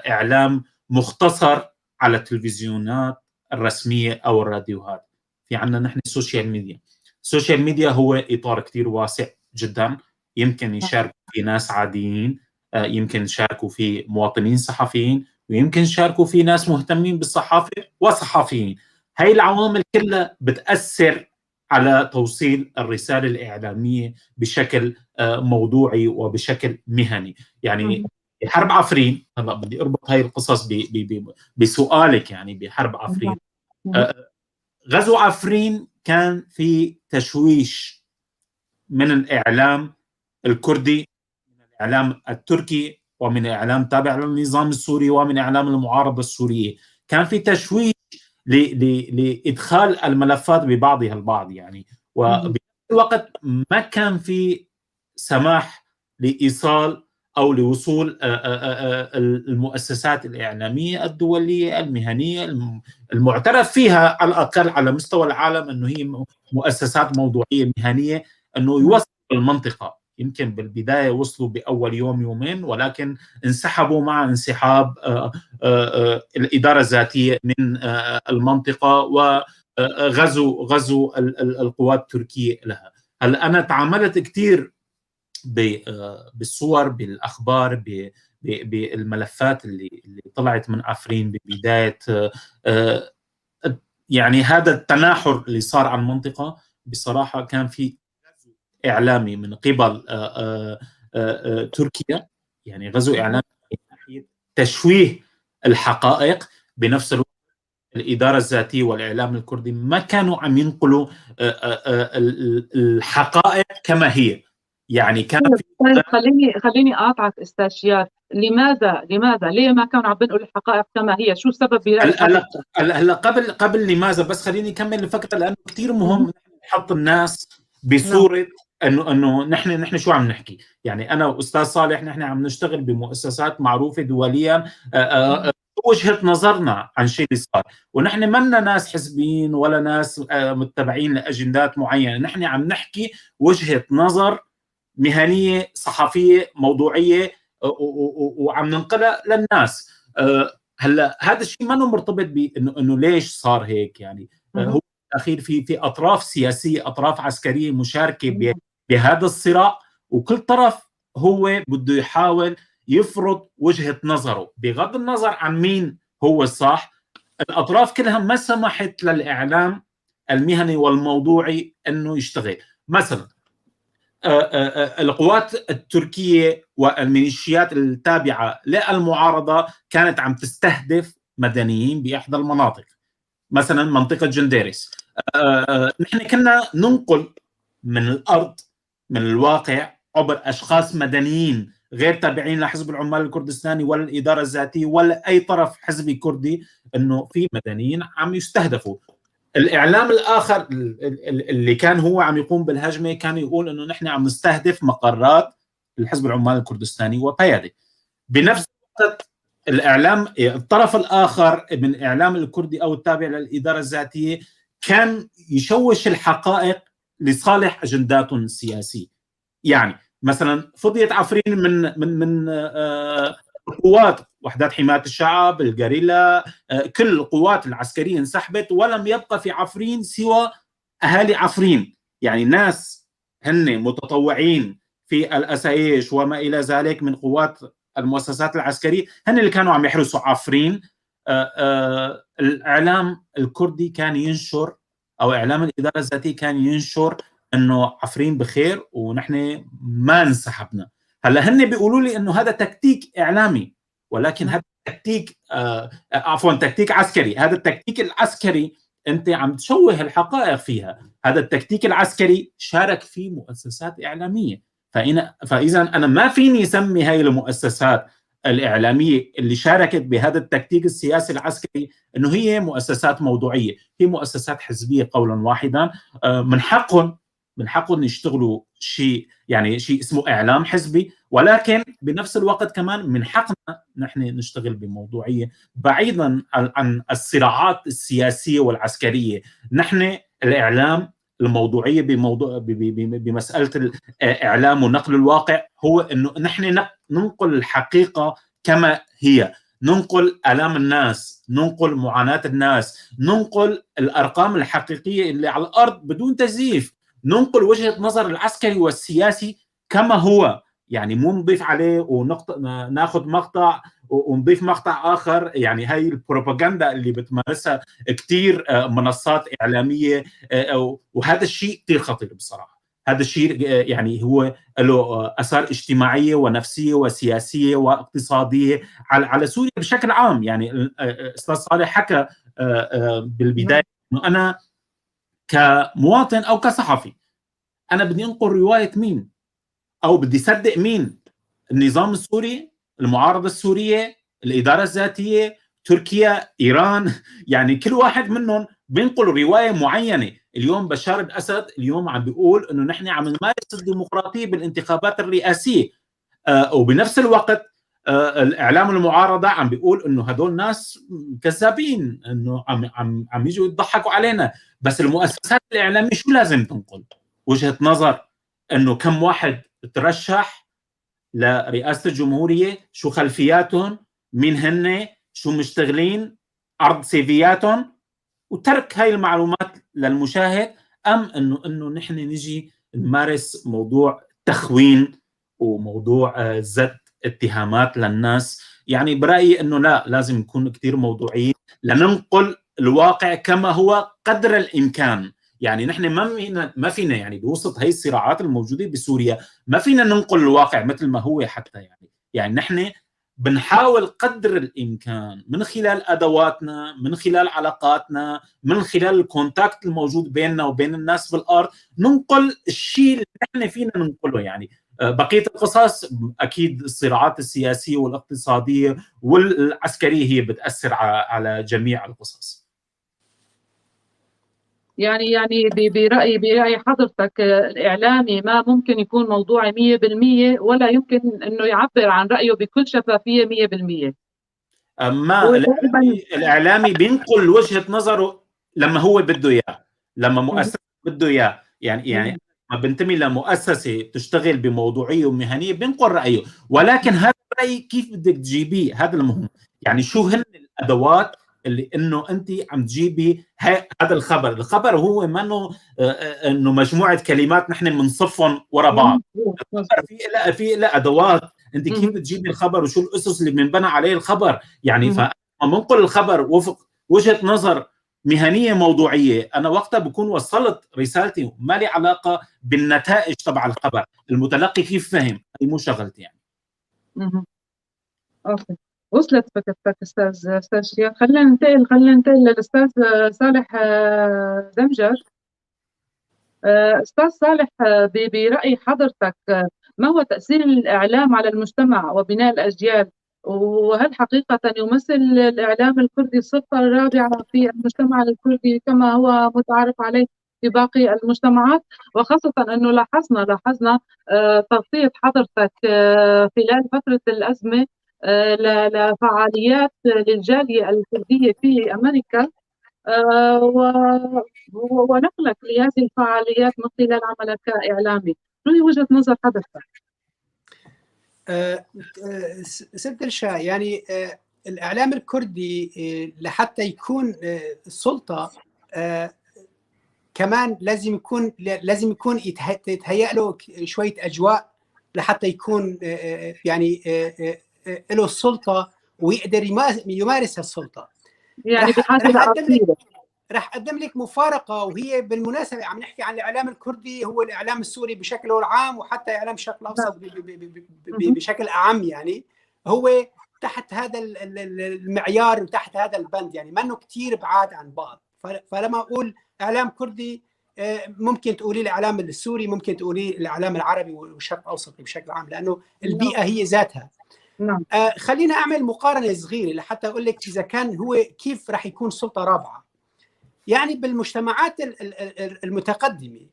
إعلام مختصر على التلفزيونات الرسمية أو الراديوهات. في عنا نحن ال social media. ال social media هو إطار كتير واسع جدا، يمكن يشاركوا فيه ناس عاديين، يمكن يشاركوا فيه مواطنين صحفيين، ويمكن يشاركوا فيه ناس مهتمين بالصحافة وصحفيين. هاي العوامل كلها بتأثر على توصيل الرسالة الإعلامية بشكل موضوعي وبشكل مهني. يعني بحرب عفرين، هلا بدي اربط هاي القصص بسؤالك، يعني بحرب عفرين، غزو عفرين كان في تشويش من الإعلام الكردي، من الإعلام التركي، ومن إعلام تابع للنظام السوري، ومن إعلام المعارضة السورية. كان في تشويش لإدخال الملفات ببعضها البعض يعني، وبنفس الوقت ما كان في سماح لإيصال أو لوصول المؤسسات الإعلامية الدولية المهنية المعترف فيها على الأقل على مستوى العالم أنه هي مؤسسات موضوعية مهنية، أنه يوصل المنطقة. يمكن بالبداية وصلوا بأول يوم يومين، ولكن انسحبوا مع انسحاب الإدارة الذاتية من المنطقة وغزو غزو القوات التركية لها. هلا أنا تعاملت كثير بالصور، بالأخبار، بالملفات اللي طلعت من عفرين ببداية يعني هذا التناحر اللي صار على المنطقة. بصراحة كان في إعلامي من قبل تركيا، يعني غزو إعلامي تشويه الحقائق. بنفس الوقت الإدارة الذاتية والإعلام الكردي ما كانوا عم ينقلوا الحقائق كما هي. يعني كان طيب خليني اقاطعك استاذ شيار، لماذا ليه ما كانوا عم بينقلوا الحقائق كما هي؟ شو السبب برأيك؟ هلا قبل لماذا، بس خليني اكمل الفكرة لانه كثير مهم نحط الناس بصورة انه نحن شو عم نحكي؟ يعني انا واستاذ صالح نحن عم نشتغل بمؤسسات معروفة دوليا، وجهه نظرنا عن شيء اللي صار، ونحن منا ناس حزبيين ولا ناس متبعين لاجندات معينة، نحن عم نحكي وجهه نظر مهنية صحفية موضوعية وعم ننقلها للناس. هلا هذا الشيء ما مرتبط بانه ليش صار هيك، يعني هو بالاخير في اطراف سياسية، اطراف عسكرية مشاركة بهذا الصراع، وكل طرف هو بده يحاول يفرض وجهه نظره بغض النظر عن مين هو الصح. الاطراف كلها ما سمحت للاعلام المهني والموضوعي انه يشتغل. مثلا القوات التركية والميليشيات التابعة للمعارضه كانت عم تستهدف مدنيين باحدى المناطق، مثلا منطقة جنديرس. نحن كنا ننقل من الارض، من الواقع، عبر اشخاص مدنيين غير تابعين لحزب العمال الكردستاني ولا الادارة الذاتية ولا اي طرف حزبي كردي، انه في مدنيين عم يستهدفوا. الاعلام الاخر اللي كان هو عم يقوم بالهجمه كان يقول انه نحن عم نستهدف مقرات الحزب العمال الكردستاني وبيادي. بنفس الوقت الاعلام الطرف الاخر من الاعلام الكردي او التابع للادارة الذاتية كان يشوش الحقائق لصالح اجنداتهم السياسية. يعني مثلا فضيت عفرين من من من قوات وحدات حماية الشعب، الجريلا، كل القوات العسكرية انسحبت، ولم يبقى في عفرين سوى اهالي عفرين، يعني ناس هن متطوعين في الاسايش وما الى ذلك من قوات المؤسسات العسكرية، هن اللي كانوا عم يحرسوا عفرين. الاعلام الكردي كان ينشر، او اعلام الادارة الذاتية كان ينشر انه عفرين بخير ونحن ما انسحبنا. هلا هن بيقولوا لي انه هذا تكتيك اعلامي، ولكن هذا تكتيك عفوا تكتيك عسكري. هذا التكتيك العسكري انت عم تشوه الحقائق فيها. هذا التكتيك العسكري شارك فيه مؤسسات اعلامية، فاذا انا ما فيني اسمي هاي المؤسسات الاعلامية اللي شاركت بهذا التكتيك السياسي العسكري انه هي مؤسسات موضوعية، هي مؤسسات حزبية قولا واحدا. من حقهم يشتغلوا شيء، يعني شيء اسمه اعلام حزبي، ولكن بنفس الوقت كمان من حقنا نحن نشتغل بموضوعية بعيدا عن الصراعات السياسية والعسكرية. نحن الاعلام الموضوعية بموضوع بمسالة الاعلام ونقل الواقع هو انه نحن ننقل الحقيقة كما هي، ننقل آلام الناس، ننقل معاناة الناس، ننقل الارقام الحقيقية اللي على الارض بدون تزييف، ننقل وجهة نظر العسكري والسياسي كما هو، يعني مو نضيف عليه وناخذ مقطع ونضيف مقطع آخر. يعني هاي البروباغندا اللي بتمارسها كثير منصات إعلامية، وهذا الشيء كثير خطير بصراحة. هذا الشيء يعني هو له آثار اجتماعية ونفسية وسياسية واقتصادية على سوريا بشكل عام. يعني أستاذ صالح حكى بالبداية إنه أنا كمواطن أو كصحفي أنا بدي أنقل رواية مين؟ أو بدي صدق مين؟ النظام السوري، المعارضة السورية، الإدارة الذاتية، تركيا، إيران. يعني كل واحد منهم بينقل رواية معينة. اليوم بشار الأسد اليوم عم بيقول إنه نحن عم نمارس الديمقراطية بالانتخابات الرئاسية، وبنفس الوقت الإعلام المعارضة عم بيقول إنه هدول ناس كذابين، إنه عم يجوا يضحكوا علينا. بس المؤسسات الإعلامية شو لازم تنقل؟ وجهة نظر إنه كم واحد ترشح لرئاسة الجمهورية، شو خلفياتهم، مين هن، شو مشتغلين، عرض سيفياتهم، وترك هاي المعلومات للمشاهد، أم إنه نحن نجي نمارس موضوع تخوين وموضوع زت اتهامات للناس. يعني برأيي إنه لا، لازم نكون كثير موضوعيين لننقل الواقع كما هو قدر الإمكان. يعني نحن ما فينا يعني بوسط هاي الصراعات الموجودة بسوريا ما فينا ننقل الواقع مثل ما هو حتى. يعني نحن بنحاول قدر الإمكان من خلال أدواتنا، من خلال علاقاتنا، من خلال الكونتاكت الموجود بيننا وبين الناس بالأرض، ننقل الشيء اللي نحن فينا ننقله. يعني بقية القصص أكيد الصراعات السياسية والاقتصادية والعسكرية هي بتأثر على جميع القصص. يعني برأي حضرتك الإعلامي ما ممكن يكون موضوعي 100%، ولا يمكن إنه يعبر عن رأيه بكل شفافية 100%. أما الإعلامي بينقل وجهة نظره لما هو بده إياه، لما مؤسسة بده إياه، يعني ما بنتمي لمؤسسة تشتغل بموضوعية ومهنية بينقل رأيه، ولكن هذا الرأي كيف بدك تجيبيه، هذا المهم. يعني شو هن الأدوات اللي انه انت عم تجيبي هذا الخبر. الخبر هو منه انه مجموعة كلمات نحن بنصفهم ورا بعض، الخبر في له ادوات، انت كيف بتجيبي الخبر وشو الاسس اللي بنبنى عليه الخبر. يعني فمنقل الخبر وفق وجهه نظر مهنية موضوعية، انا وقتها بكون وصلت رسالتي، ما لي علاقة بالنتائج تبع الخبر، المتلقي كيف فهم هي مو شغلتي يعني. okay، وصلت فكرتك استاذ شياب. خلينا ننتقل للاستاذ صالح دمجر. استاذ صالح، برأي حضرتك ما هو تأثير الإعلام على المجتمع وبناء الأجيال؟ وهل حقيقة يمثل الإعلام الكردي السلطة الرابعة في المجتمع الكردي كما هو متعارف عليه في باقي المجتمعات؟ وخاصة أنه لاحظنا تغطية حضرتك خلال فترة الأزمة لفعاليات للجالية الكردية في أمريكا، ونقلك لهذه الفعاليات من خلال عملك كإعلامي. شو هي وجهة نظر حضرتك؟ ست الشاي، يعني الإعلام الكردي لحتى يكون السلطة كمان لازم يكون يتهيأ له شوية أجواء لحتى يكون يعني له السلطة ويقدر يمارس السلطة. يعني رح أقدم لك مفارقة، وهي بالمناسبة عم نحكي عن الإعلام الكردي، هو الإعلام السوري بشكله العام وحتى إعلام الشرق الأوسط بشكل أعم، يعني هو تحت هذا المعيار وتحت هذا البند، يعني منه كتير بعاد عن بعض. فلما أقول إعلام كردي ممكن تقولي الإعلام السوري، ممكن تقولي الإعلام العربي والشرق الأوسط بشكل عام، لأنه البيئة هي ذاتها. نعم. خلينا أعمل مقارنة صغيرة لحتى أقول لك إذا كان هو كيف رح يكون سلطة رابعة. يعني بالمجتمعات المتقدمة،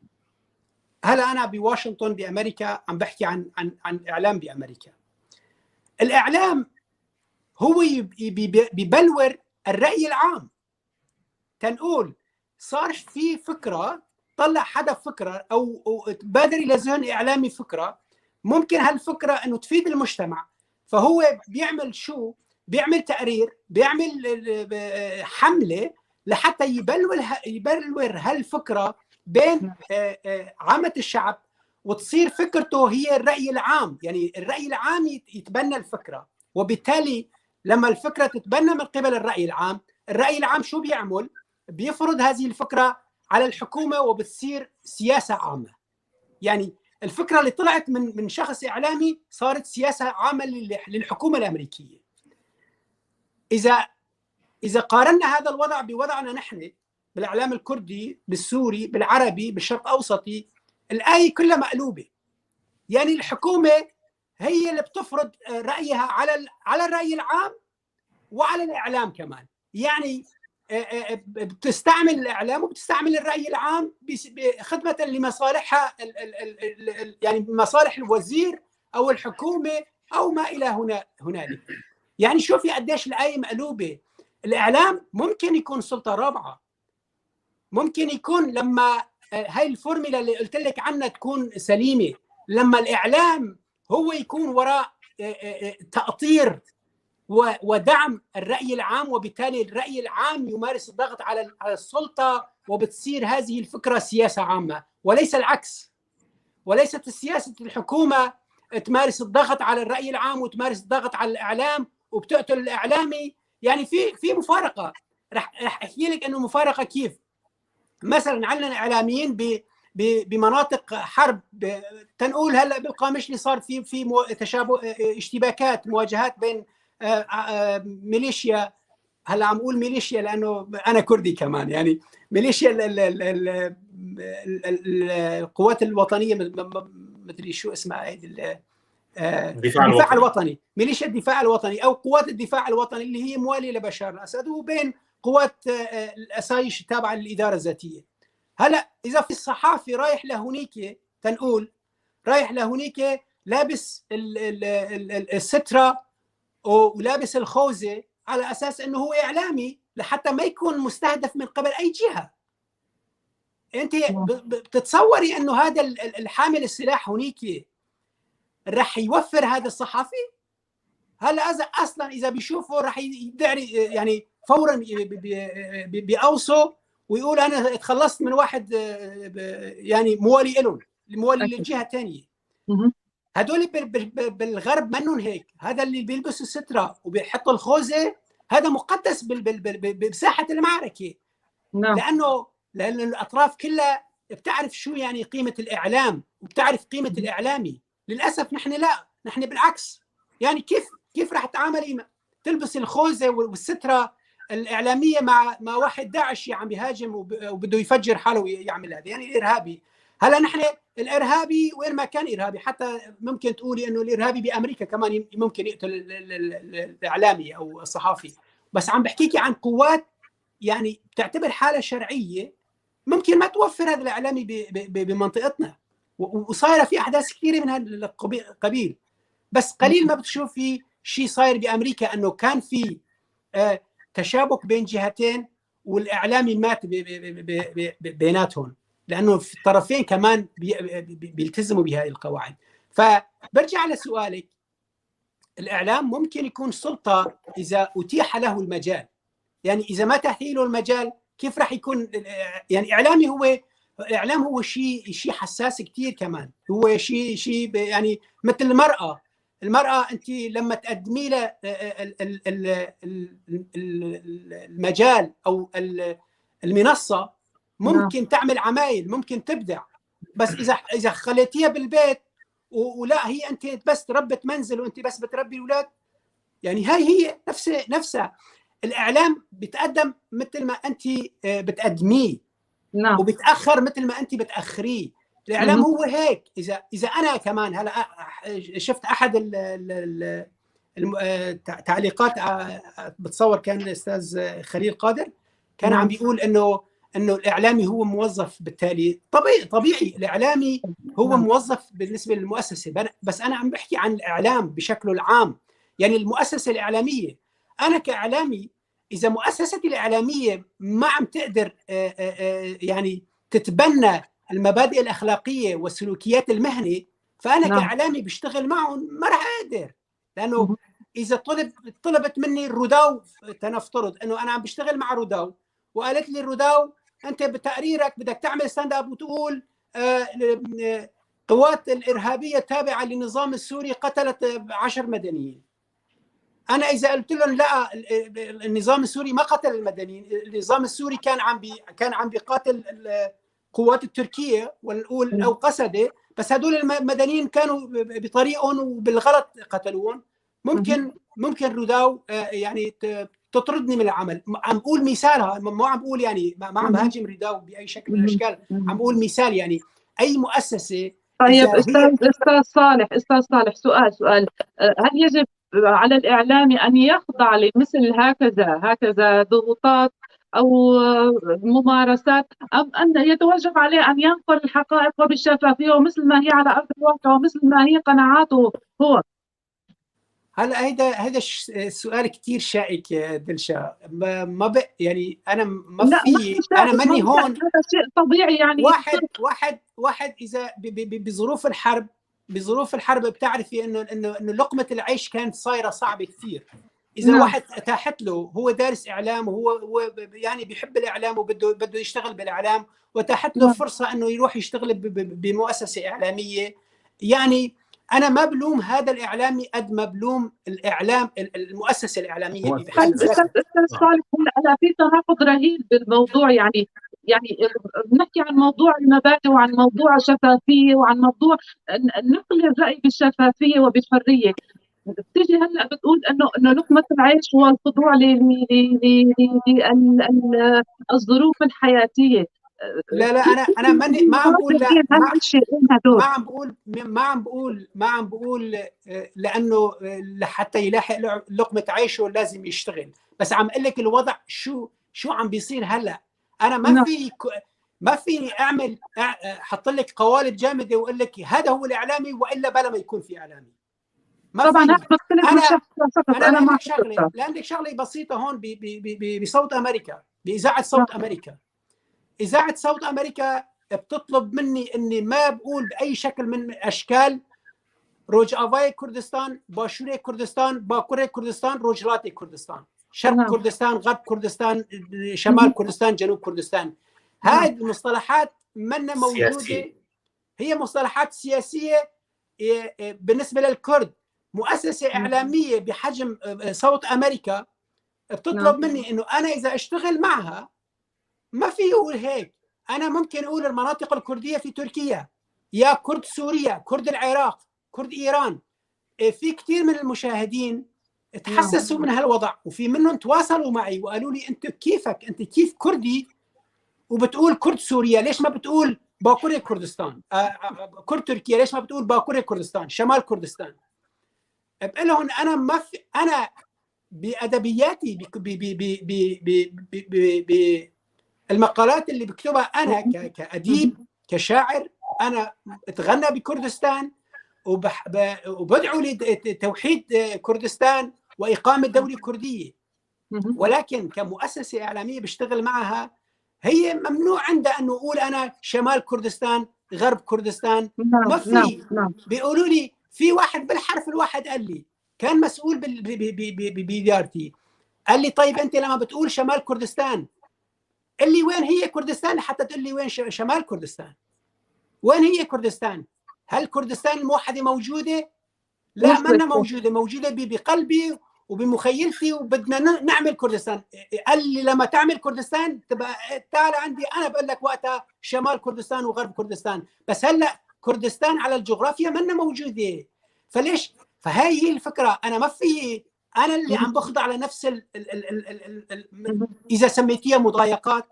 هلا أنا بواشنطن بأمريكا عم بحكي عن عن عن إعلام بأمريكا. الإعلام هو ببلور الرأي العام. تنقول صار في فكرة، طلع حدا فكرة أو بادر إلى ذهن إعلامي فكرة، ممكن هالفكرة إنه تفيد المجتمع، فهو بيعمل شو؟ بيعمل تقرير، بيعمل حملة لحتى يبلور هالفكرة بين عامة الشعب، وتصير فكرته هي الرأي العام. يعني الرأي العام يتبنى الفكرة، وبالتالي لما الفكرة تتبنى من قبل الرأي العام، الرأي العام شو بيعمل؟ بيفرض هذه الفكرة على الحكومة وبتصير سياسة عامة. يعني الفكرة اللي طلعت من شخص إعلامي صارت سياسة عامة للحكومة الأمريكية. إذا قارنا هذا الوضع بوضعنا نحن بالإعلام الكردي، بالسوري، بالعربي، بالشرق الأوسطي، الآية كلها مقلوبة. يعني الحكومة هي اللي بتفرض رأيها على الرأي العام وعلى الإعلام كمان. يعني بتستعمل الإعلام وبتستعمل الرأي العام خدمة لمصالحها، يعني مصالح الوزير أو الحكومة أو ما إلى هنالك. يعني شوفي قديش الآية مقلوبة. الإعلام ممكن يكون سلطة رابعة، ممكن يكون لما هاي الفورميلا اللي قلت لك عنها تكون سليمة، لما الإعلام هو يكون وراء تأطير ودعم الرأي العام، وبالتالي الرأي العام يمارس الضغط على السلطة، وبتصير هذه الفكرة سياسة عامة، وليس العكس. وليست السياسة الحكومة تمارس الضغط على الرأي العام وتمارس الضغط على الإعلام وبتقتل الإعلامي. يعني في مفارقة. رح احكي لك انه مفارقة كيف. مثلا عندنا اعلاميين بمناطق حرب، تنقول هلا بالقامشلي صار في تشابه، اشتباكات، مواجهات بين ميليشيا. هلا عم اقول ميليشيا لانه انا كردي كمان، يعني ميليشيا القوات الوطنية، مدري شو اسمها، الدفاع الوطني، ميليشيا الدفاع الوطني او قوات الدفاع الوطني اللي هي مواليه لبشار الاسد، وبين قوات الاسايش التابعة للادارة الذاتية. هلا اذا في الصحافي رايح لهونيك، تنقول رايح لهونيك لابس السترة ولابس الخوذه على اساس انه هو اعلامي لحتى ما يكون مستهدف من قبل اي جهة. انت بتتصوري انه هذا الحامل السلاح هونيك رح يوفر هذا الصحفي؟ هلا اصلا اذا بيشوفه رح يدعي يعني فورا بيقوصه ويقول انا تخلصت من واحد يعني موالي لهم، موالي للجهة الثانية. هدول بالغرب منهم هيك. هذا اللي بيلبس السترة وبيحط الخوذه هذا مقدس بساحة المعركة. نعم. لانه الاطراف كلها بتعرف شو يعني قيمة الاعلام وبتعرف قيمة الاعلامي. للاسف نحن لا، نحن بالعكس. يعني كيف رح تعاملي تلبس الخوذه والسترة الاعلامية مع واحد داعشي عم بيهاجم وبده يفجر حاله ويعمل هذا، يعني الارهابي. هلا نحن الارهابي وين ما كان ارهابي، حتى ممكن تقولي انه الارهابي بامريكا كمان ممكن يقتل الاعلامي او الصحافي، بس عم بحكيكي عن قوات يعني بتعتبر حاله شرعية ممكن ما توفر هذا الاعلامي بمنطقتنا، وصايره في احداث كثيرة من هذا القبيل. بس قليل ما بتشوفي شيء صاير بامريكا انه كان في تشابك بين جهتين والاعلامي مات بيناتهم، لانه الطرفين كمان بيلتزموا بهذه القواعد. فبرجع لسؤالك، الاعلام ممكن يكون سلطة اذا اتيح له المجال. يعني اذا ما تحتي له المجال كيف راح يكون؟ يعني اعلامي، هو الاعلام هو شيء حساس كثير كمان، هو شيء يعني مثل المراة. المراة انت لما تقدمي لها المجال او المنصة ممكن تعمل عمايل، ممكن تبدع. بس اذا خليتيها بالبيت ولا هي انت بس ربة منزل وانت بس بتربي الاولاد، يعني هاي هي نفسها. الاعلام بتقدم مثل ما انت بتقدميه. نعم. وبتاخر مثل ما انت بتاخريه. الاعلام هو هيك. اذا انا كمان هلا شفت احد التعليقات، بتصور كان الاستاذ خليل قادر كان عم بيقول انه الاعلامي هو موظف، بالتالي طبيعي الاعلامي هو موظف بالنسبة للمؤسسه. بس انا عم بحكي عن الاعلام بشكله العام، يعني المؤسسة الاعلامية. انا كاعلامي اذا مؤسستي الاعلامية ما عم تقدر يعني تتبنى المبادئ الاخلاقية والسلوكيات المهنية، فانا كاعلامي بشتغل معهم ما راح اقدر. لانه اذا طلبت مني الروداو، تنفترض انه انا عم بشتغل مع روداو، وقالت لي الروداو انت بتقريرك بدك تعمل stand up وتقول قوات الارهابية التابعة للنظام السوري قتلت 10 مدنيين. انا اذا قلت لهم لا، النظام السوري ما قتل المدنيين، النظام السوري كان عم بيقاتل القوات التركية ونقول او قسده، بس هدول المدنيين كانوا بطريقهم وبالغلط قتلوهم، ممكن روداو يعني تطردني من العمل. عم بقول مثالها، ما عم بقول يعني ما عم هاجم روداو باي شكل من الاشكال، عم بقول مثال يعني اي مؤسسة. طيب استاذ صالح، سؤال، هل يجب على الإعلام أن يخضع لمثل هكذا ضغوطات أو ممارسات، أم أن يتوجب عليه أن ينقل الحقائق وبالشفافية ومثل ما هي على أرض الواقع ومثل ما هي قناعاته هو؟ هلا هيدا السؤال كثير شائك يا دلشا. ما يعني انا ما في، انا ماني هون، هذا شيء طبيعي يعني. واحد اذا بظروف الحرب بتعرفي انه انه انه لقمة العيش كانت صايرة صعبة كثير. اذا واحد اتاحت له، هو دارس اعلام وهو يعني بيحب الاعلام وبده يشتغل بالاعلام، واتاحت له فرصة انه يروح يشتغل بمؤسسه اعلامية، يعني انا ما بلوم هذا الاعلامي قد ما بلوم الاعلام المؤسسة الاعلامية. استاذ صالح، هلا في تناقض رهيب بالموضوع، يعني بنحكي عن موضوع المبادئ وعن موضوع الشفافية وعن موضوع نقل الراي بالشفافيه وبحريه، بتيجي هلا بتقول انه لقمة العيش هو الخضوع للظروف الحياتية. لا انا ما عم بقول، لا ما عم بقول لانه لحتى يلاحق لقمة عيشه لازم يشتغل، بس عم اقول لك الوضع شو عم بيصير هلا. انا ما في ما فيني اعمل احط لك قوالب جامدة واقول لك هذا هو الاعلامي والا بلا ما يكون في اعلامي. ما طبعا بختلف من شخص لشخص. انا مع شغله، لعندك شغله بسيطة هون بصوت امريكا، باذاعة صوت امريكا. اذاعة صوت امريكا بتطلب مني اني ما بقول باي شكل من اشكال روجافاي كردستان، باشوري كردستان، باكوري كردستان، روجلاتي كردستان، شرق كردستان، غرب كردستان، شمال كردستان، جنوب كردستان. هذه المصطلحات منا موجودة سياسية. هي مصطلحات سياسية بالنسبة للكرد. مؤسسة اعلامية بحجم صوت امريكا بتطلب مني انه انا اذا اشتغل معها ما في اقول هيك. انا ممكن اقول المناطق الكردية في تركيا، يا كرد سوريا، كرد العراق، كرد ايران. في كثير من المشاهدين تحسسوا من هالوضع، وفي منهم تواصلوا معي وقالوا لي انت كيفك، انت كيف كردي وبتقول كرد سوريا، ليش ما بتقول باكوري كردستان، كرد تركيا، ليش ما بتقول باكوري كردستان، شمال كردستان؟ بقول لهم انا ما في، انا بادبياتي ب المقالات اللي بكتبها انا كاديب كشاعر، انا اتغنى بكردستان وبدعو لتوحيد كردستان واقامه دولة كرديه، ولكن كمؤسسة اعلامية بشتغل معها هي ممنوع عندها انه اقول انا شمال كردستان، غرب كردستان. ما في. بيقولوا لي في واحد بالحرف الواحد قال لي، كان مسؤول بادارتي، قال لي طيب انت لما بتقول شمال كردستان، قال لي وين هي كردستان حتى تقول لي وين شمال كردستان؟ وين هي كردستان؟ هل كردستان الموحدة موجودة؟ لا، منا موجودة، موجودة بقلبي وبمخيلتي، وبدنا نعمل كردستان. قال لي لما تعمل كردستان تبقى تعال عندي انا بقول لك وقتها شمال كردستان وغرب كردستان، بس هلا كردستان على الجغرافيا منا موجودة، فليش؟ فهي هي الفكرة. انا ما في، انا اللي عم بخضع لنفس ال ال ال ال ال اذا سميتيها مضايقات.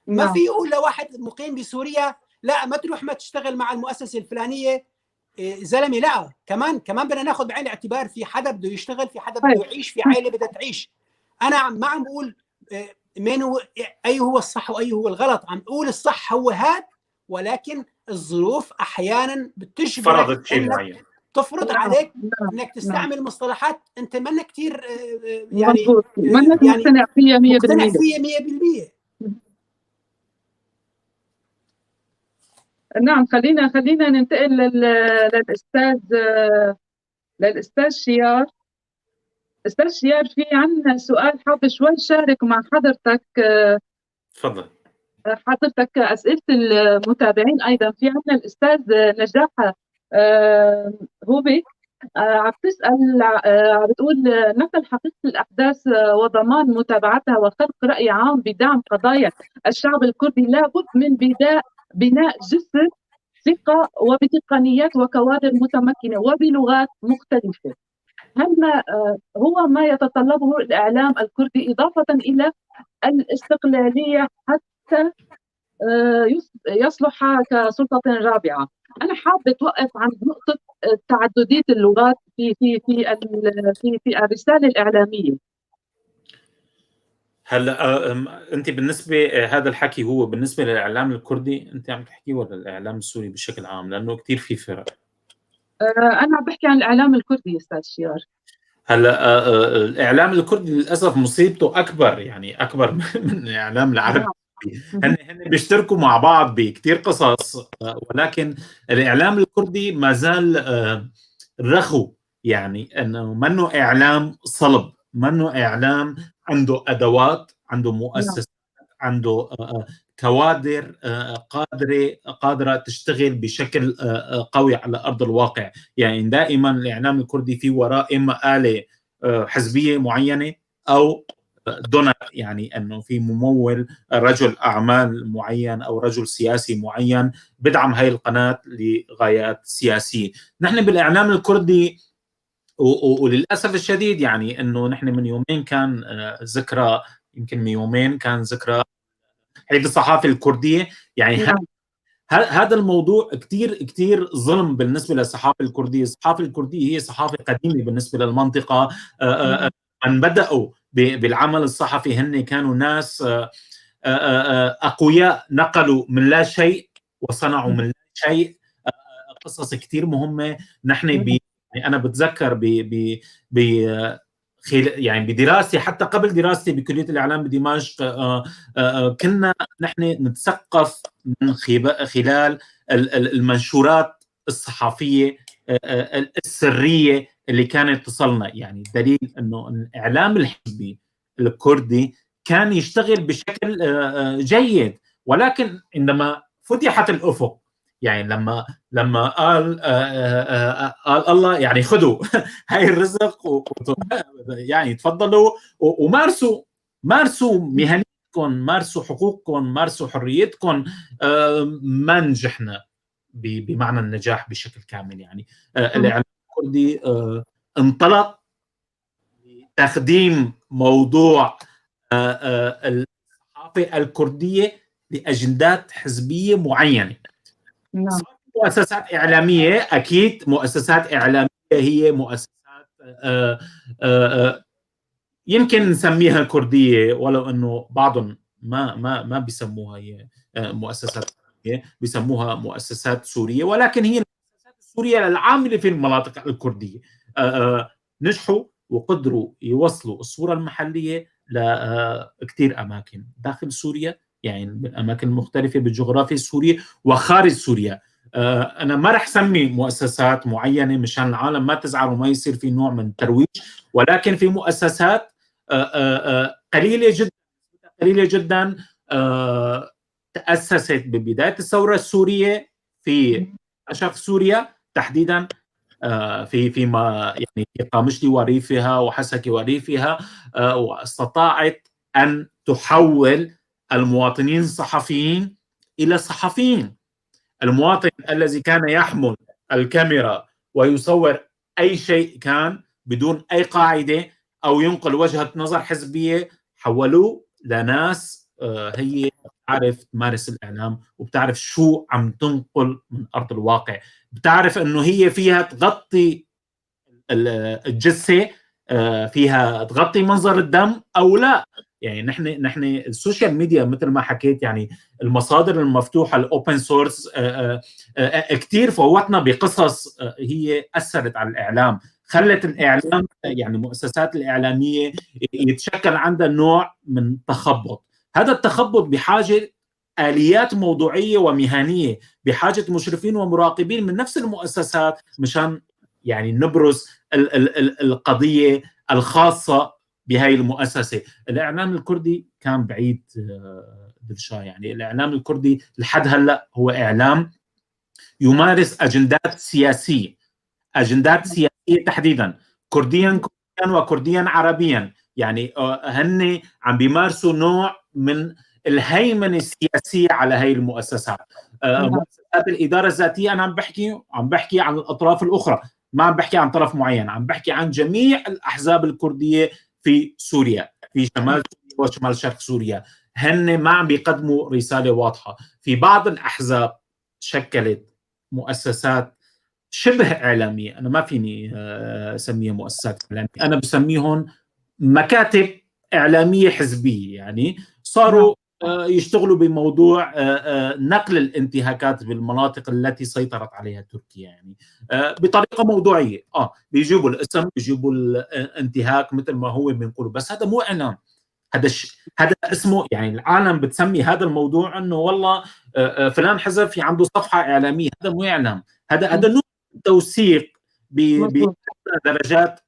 ما في يقول لواحد مقيم بسوريا لا ما تروح ما تشتغل مع المؤسسة الفلانية، زلمة لا، كمان بدنا ناخذ بعين الاعتبار في حدا بده يشتغل، في حدا بده يعيش، في عائلة بدها تعيش. انا ما عم بقول مين هو، اي هو الصح واي هو الغلط، عم بقول الصح هو هذا، ولكن الظروف احيانا بتجبرك فرضت شيء معين، تفرض عليك انك تستعمل مصطلحات انت منك كثير يعني منك مقتنع فيها 100%. مقتنع فيها 100%. نعم، خلينا ننتقل للاستاذ شيار. استاذ شيار، في عندنا سؤال حابة شوي شارك مع حضرتك. تفضل. حضرتك اسئلة المتابعين ايضا. في عندنا الاستاذ نجاح هوبي عم تسال، عم بتقول نقل حقيقة الاحداث وضمان متابعتها وخلق راي عام بدعم قضايا الشعب الكردي لابد من بناء جسر ثقة وبتقنيات وكوادر متمكنة وبلغات مختلفة. هل ما هو ما يتطلبه الإعلام الكردي إضافة إلى الاستقلالية حتى يصلح كسلطة رابعة؟ أنا حابة أتوقف عند نقطة تعددية اللغات في في في في في الرسالة الإعلامية. هلا انت بالنسبة هذا الحكي هو بالنسبة للاعلام الكردي انت عم تحكي ولا الاعلام السوري بشكل عام؟ لانه كثير في فرق. انا عم بحكي عن الاعلام الكردي استاذ شيار. هلا الاعلام الكردي للاسف مصيبته اكبر، يعني اكبر من الاعلام العربي. هن بيشتركوا مع بعض بكثير قصص، ولكن الاعلام الكردي ما زال رخو، يعني انه منه اعلام صلب، منه اعلام عنده ادوات، عنده مؤسسات، عنده كوادر قادرة تشتغل بشكل قوي على ارض الواقع. يعني دائما الاعلام الكردي في وراء اما آلة حزبية معينة او دونر، يعني انه في ممول رجل اعمال معين او رجل سياسي معين بدعم هاي القناة لغايات سياسية. نحن بالاعلام الكردي وللاسف الشديد يعني انه نحن من يومين كان ذكرى، يمكن من يومين كان ذكرى عيد الصحافة الكردية، يعني هذا الموضوع كثير كثير ظلم بالنسبة للصحافة الكردية. الصحافة الكردية هي صحافة قديمة بالنسبة للمنطقة، من بداوا بالعمل الصحفي هن كانوا ناس اقوياء نقلوا من لا شيء وصنعوا من لا شيء قصص كثير مهمة. نحن يعني انا بتذكر ب ب ب يعني بدراستي، حتى قبل دراستي بكلية الاعلام بدمشق، كنا نحن نتثقف من خلال المنشورات الصحفية السرية اللي كانت تصلنا. يعني دليل انه الاعلام الحزبي الكردي كان يشتغل بشكل جيد، ولكن عندما فتحت الافق، يعني لما قال قال الله يعني خذوا هاي الرزق، يعني تفضلوا ومارسوا مهنيتكم، مارسوا حقوقكم، مارسوا حريتكم، ما نجحنا بمعنى النجاح بشكل كامل. يعني الاعلام الكردي انطلق تخديم موضوع الصحافة الكردية لاجندات حزبية معينة. نعم. مؤسسات إعلامية، أكيد مؤسسات إعلامية هي مؤسسات يمكن نسميها كردية، ولو أنه بعضهم ما بيسموها هي مؤسسات كردية، بيسموها مؤسسات سورية، ولكن هي المؤسسات السورية العاملة في المناطق الكردية. نجحوا وقدروا يوصلوا الصورة المحلية لكثير أماكن داخل سوريا، يعني بالأماكن المختلفة بالجغرافيا السورية وخارج سوريا. أنا ما رح سمي مؤسسات معينة مشان العالم ما تزعل وما يصير في نوع من الترويج، ولكن في مؤسسات قليلة جدا قليلة جدا تأسست ببداية الثورة السورية في أشرف سوريا تحديدا، في ما يعني في قامشلي وريفها وحسكي وريفها، واستطاعت أن تحول المواطنين الصحفيين إلى صحفيين. المواطن الذي كان يحمل الكاميرا ويصور أي شيء كان بدون أي قاعدة أو ينقل وجهة نظر حزبية، حولوه لناس هي بتعرف تمارس الإعلام وبتعرف شو عم تنقل من أرض الواقع، بتعرف أنه هي فيها تغطي الجثة، فيها تغطي منظر الدم أو لا. يعني نحن ال social media مثل ما حكيت، يعني المصادر المفتوحة ال open source كثير فوتنا بقصص هي اثرت على الاعلام، خلت الاعلام يعني المؤسسات الاعلامية يتشكل عندها نوع من تخبط. هذا التخبط بحاجة اليات موضوعية ومهنيه، بحاجة مشرفين ومراقبين من نفس المؤسسات مشان يعني نبرز القضية الخاصة بهاي المؤسسة. الإعلام الكردي كان بعيد دلشا، يعني الإعلام الكردي لحد هلأ هو إعلام يمارس أجندات سياسية، أجندات سياسية تحديدا كرديا وكرديا عربيا. يعني هن عم بيمارسوا نوع من الهيمنة السياسية على هاي المؤسسات. مؤسسات الإدارة الذاتية، أنا عم بحكي عن الأطراف الأخرى، ما عم بحكي عن طرف معين، عم بحكي عن جميع الأحزاب الكردية في سوريا، في شمال سوريا وشمال شرق سوريا. هن ما عم بيقدموا رسالة واضحة. في بعض الأحزاب شكلت مؤسسات شبه إعلامية، أنا ما فيني أسميها مؤسسات إعلامية، أنا بسميهم مكاتب إعلامية حزبية. يعني صاروا يشتغلوا بموضوع نقل الانتهاكات بالمناطق التي سيطرت عليها تركيا، يعني بطريقة موضوعية. بيجيبوا الاسم، بيجيبوا الانتهاك مثل ما هو بنقوله، بس هذا مو اعلام، هذا اسمه، يعني العالم بتسمي هذا الموضوع انه والله فلان حزب في عنده صفحة اعلامية. هذا مو اعلام، هذا نوع توثيق بدرجات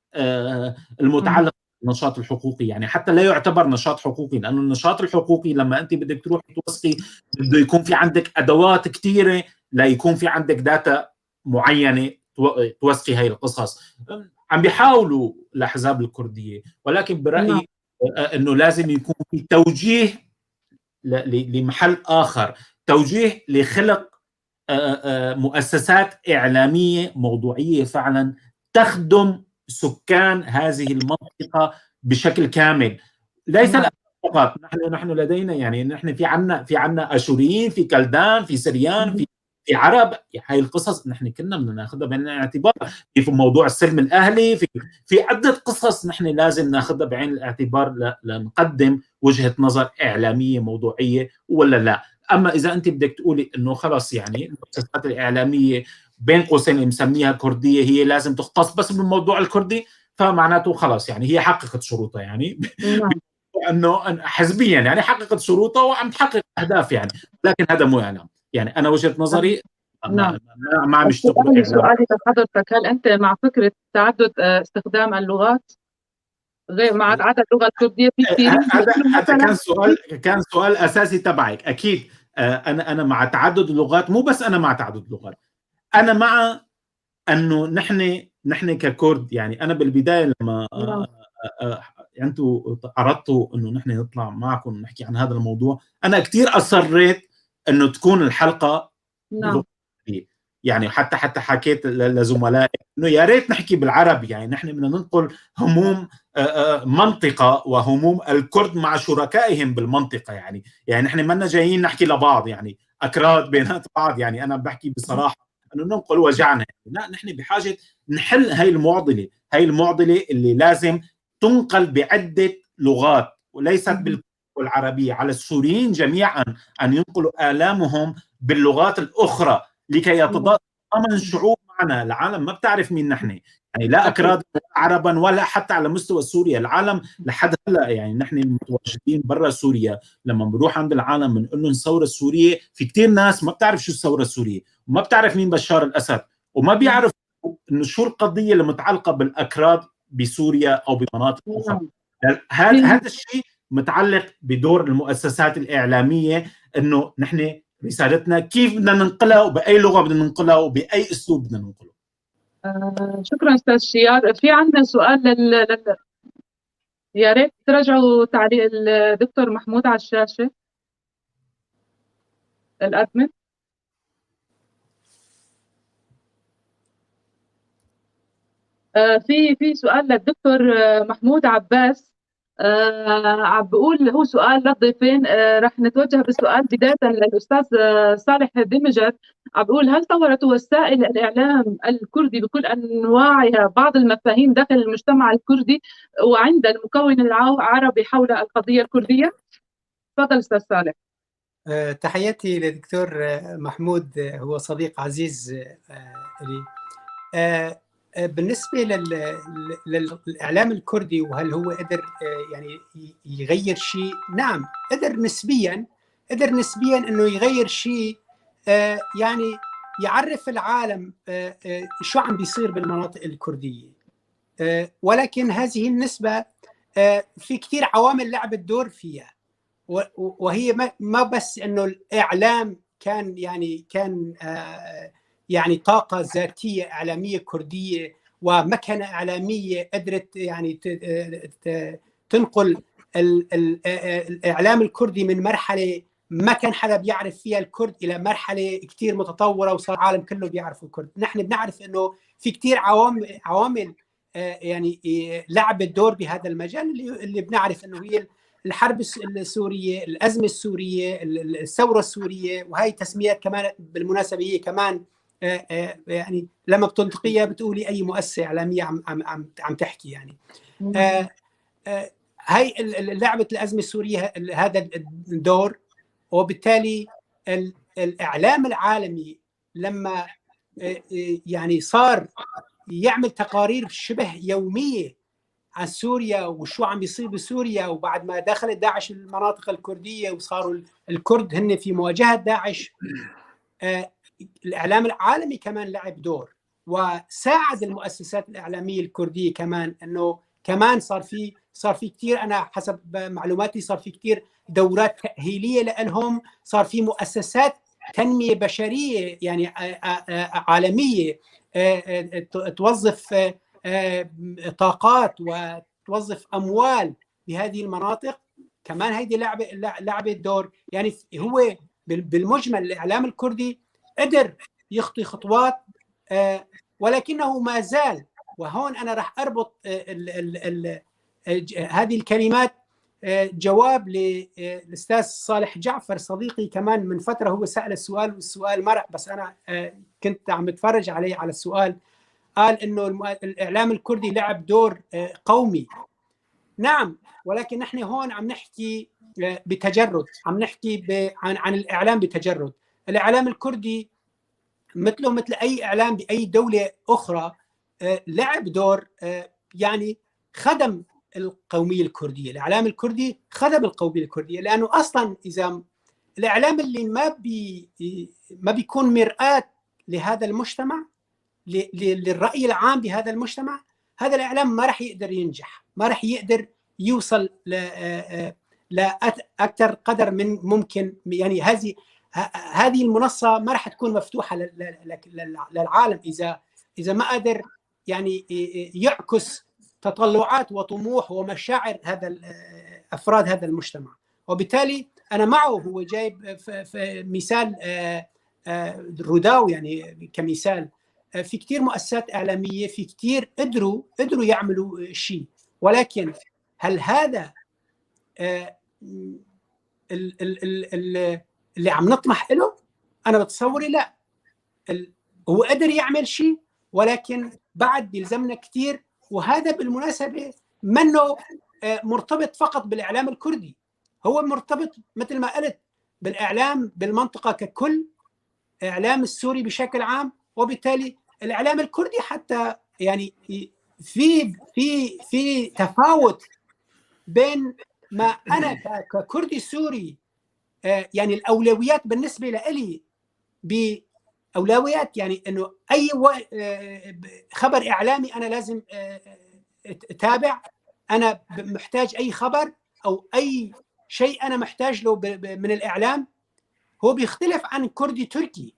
المتعلقة النشاط الحقوقي. يعني حتى لا يعتبر نشاط حقوقي، لأنه النشاط الحقوقي لما أنت بدك تروح توثقي بده يكون في عندك أدوات كثيرة، لا يكون في عندك data معينة توثقي هاي القصص. عم بيحاولوا الأحزاب الكردية، ولكن برأيي أنه لازم يكون في توجيه لمحل آخر، توجيه لخلق مؤسسات إعلامية موضوعية فعلا تخدم سكان هذه المنطقة بشكل كامل. ليس فقط نحن لدينا، يعني نحن في عنا أشوريين، في كلدان، في سريان، في في عرب. هاي القصص نحن كنا بدنا ناخذها بعين الاعتبار في موضوع السلم الاهلي، في عده قصص نحن لازم ناخذها بعين الاعتبار لنقدم وجهه نظر اعلامية موضوعية ولا لا. اما اذا انت بدك تقولي انه خلص يعني المؤسسات الاعلامية بين قوسين اللي مسميها كرديه هي لازم تختص بس بالموضوع الكردي، فمعناته خلص يعني هي حققت شروطها، يعني انه حزبيا يعني حققت شروطها وعم تحقق اهداف يعني، لكن هذا مو اعلام. يعني انا وجهه نظري نعم. ما عم يشتغلوا اعلام. سؤالي لحضرتك، هل انت مع فكرة تعدد استخدام اللغات غير مع عدد اللغة الكردية في كثير؟ هذا كان سؤال اساسي تبعك. اكيد انا مع تعدد اللغات، مو بس انا مع تعدد اللغات، انا مع انه نحن ككرد. يعني انا بالبداية لما انتم عرضتوا انه نحن نطلع معكم ونحكي عن هذا الموضوع، انا كثير اصريت انه تكون الحلقة نعم. يعني حتى حكيت لزملائي انه يا ريت نحكي بالعربي، يعني نحن بدنا ننقل هموم منطقة وهموم الكرد مع شركائهم بالمنطقة. يعني نحن منا جايين نحكي لبعض، يعني اكراد بينات بعض، يعني انا بحكي بصراحة انه ننقل وجعنا. لا، نحن بحاجة نحل هاي المعضلة، هاي المعضلة اللي لازم تنقل بعده لغات وليست بالعربية. على السوريين جميعا ان ينقلوا آلامهم باللغات الاخرى لكي يتضامن الشعوب معنا. العالم ما بتعرف مين نحن، يعني لا اكراد ولا عربا ولا حتى على مستوى سوريا. العالم لحد هلا يعني نحن المتواجدين برا سوريا لما بنروح عند العالم بنقول لهم الثورة السورية، في كثير ناس ما بتعرف شو الثورة السورية، وما بتعرف مين بشار الاسد، وما بيعرف انه شو القضية اللي متعلقه بالاكراد بسوريا او بمناطق اخرى. هذا الشيء متعلق بدور المؤسسات الاعلامية، انه نحن رسالتنا كيف بدنا ننقلها وبأي لغة بدنا ننقلها وبأي أسلوب بدنا ننقله. شكرا أستاذ شيار. في عندنا سؤال يا ريت ترجعوا تعليق الدكتور محمود على الشاشة الأدمن. في سؤال للدكتور محمود عباس، عم بقول هو سؤال للضيفين، رح نتوجه بالسؤال بداية للأستاذ صالح دمجر. عم بقول هل طورت وسائل الإعلام الكردي بكل أنواعها بعض المفاهيم داخل المجتمع الكردي وعند المكون العربي حول القضية الكردية؟ تفضل أستاذ صالح. تحياتي للدكتور محمود، هو صديق عزيز لي. بالنسبة للإعلام الكردي وهل هو قدر يعني يغير شيء؟ نعم، قدر نسبيا أنه يغير شيء، يعني يعرف العالم شو عم بيصير بالمناطق الكردية، ولكن هذه النسبة في كثير عوامل لعبت دور فيها، وهي ما بس أنه الإعلام كان يعني طاقة ذاتية إعلامية كردية ومكنة إعلامية قدرت يعني تنقل الإعلام الكردي من مرحلة ما كان حدا بيعرف فيها الكرد إلى مرحلة كتير متطورة وصار العالم كله بيعرف الكرد. نحن بنعرف إنه في كتير عوامل يعني لعبت دور بهذا المجال، اللي بنعرف إنه هي الحرب السورية، الأزمة السورية، الثورة السورية، وهي تسميات كمان بالمناسبة هي كمان يعني لما بتنطقيها بتقولي أي مؤسسة إعلامية عم عم عم عم تحكي يعني. هاي لعبة الأزمة السورية هذا الدور، وبالتالي الإعلام العالمي لما يعني صار يعمل تقارير شبه يومية عن سوريا وشو عم بيصير بسوريا، وبعد ما دخلت داعش المناطق الكردية وصاروا الكرد هن في مواجهة داعش، الإعلام العالمي كمان لعب دور وساعد المؤسسات الإعلامية الكردية كمان، إنه كمان صار في كثير، أنا حسب معلوماتي صار في كثير دورات تأهيلية لهم، صار في مؤسسات تنمية بشرية يعني عالمية توظف طاقات وتوظف أموال بهذه المناطق، كمان هيدي لعبة دور. يعني هو بالمجمل الإعلام الكردي قدر يخطي خطوات، ولكنه ما زال، وهون أنا راح أربط هذه الكلمات جواب للاستاذ صالح جعفر صديقي كمان من فترة، هو سال السؤال والسؤال مرق، بس انا كنت عم اتفرج عليه على السؤال. قال انه الاعلام الكردي لعب دور قومي. نعم، ولكن نحن هون عم نحكي بتجرد، عم نحكي عن الاعلام بتجرد. الاعلام الكردي مثله مثل اي اعلام باي دولة اخرى لعب دور، يعني خدم القومية الكردية. الاعلام الكردي خدم القومية الكردية، لانه اصلا اذا الاعلام اللي ما بيكون مرآة لهذا المجتمع، للراي العام بهذا المجتمع، هذا الاعلام ما راح يقدر ينجح، ما راح يقدر يوصل لاكثر قدر من ممكن. يعني هذه المنصة ما راح تكون مفتوحة للعالم اذا ما قدر يعني يعكس تطلعات وطموح ومشاعر هذا افراد هذا المجتمع. وبالتالي انا معه، هو جايب في مثال روداو، يعني كمثال في كثير مؤسسات اعلامية، في كثير قدروا يعملوا شيء، ولكن هل هذا اللي عم نطمح له؟ انا بتصوري لا. هو قدر يعمل شيء، ولكن بعد بيلزمنا كثير. وهذا بالمناسبة منه مرتبط فقط بالاعلام الكردي، هو مرتبط مثل ما قلت بالاعلام بالمنطقة ككل، اعلام السوري بشكل عام، وبالتالي الاعلام الكردي حتى. يعني في في في تفاوت بين ما انا ككردي سوري، يعني الاولويات بالنسبة لي باولويات، يعني انه اي خبر اعلامي انا لازم اتابع، انا محتاج اي خبر او اي شيء انا محتاج له من الاعلام، هو بيختلف عن كردي تركي،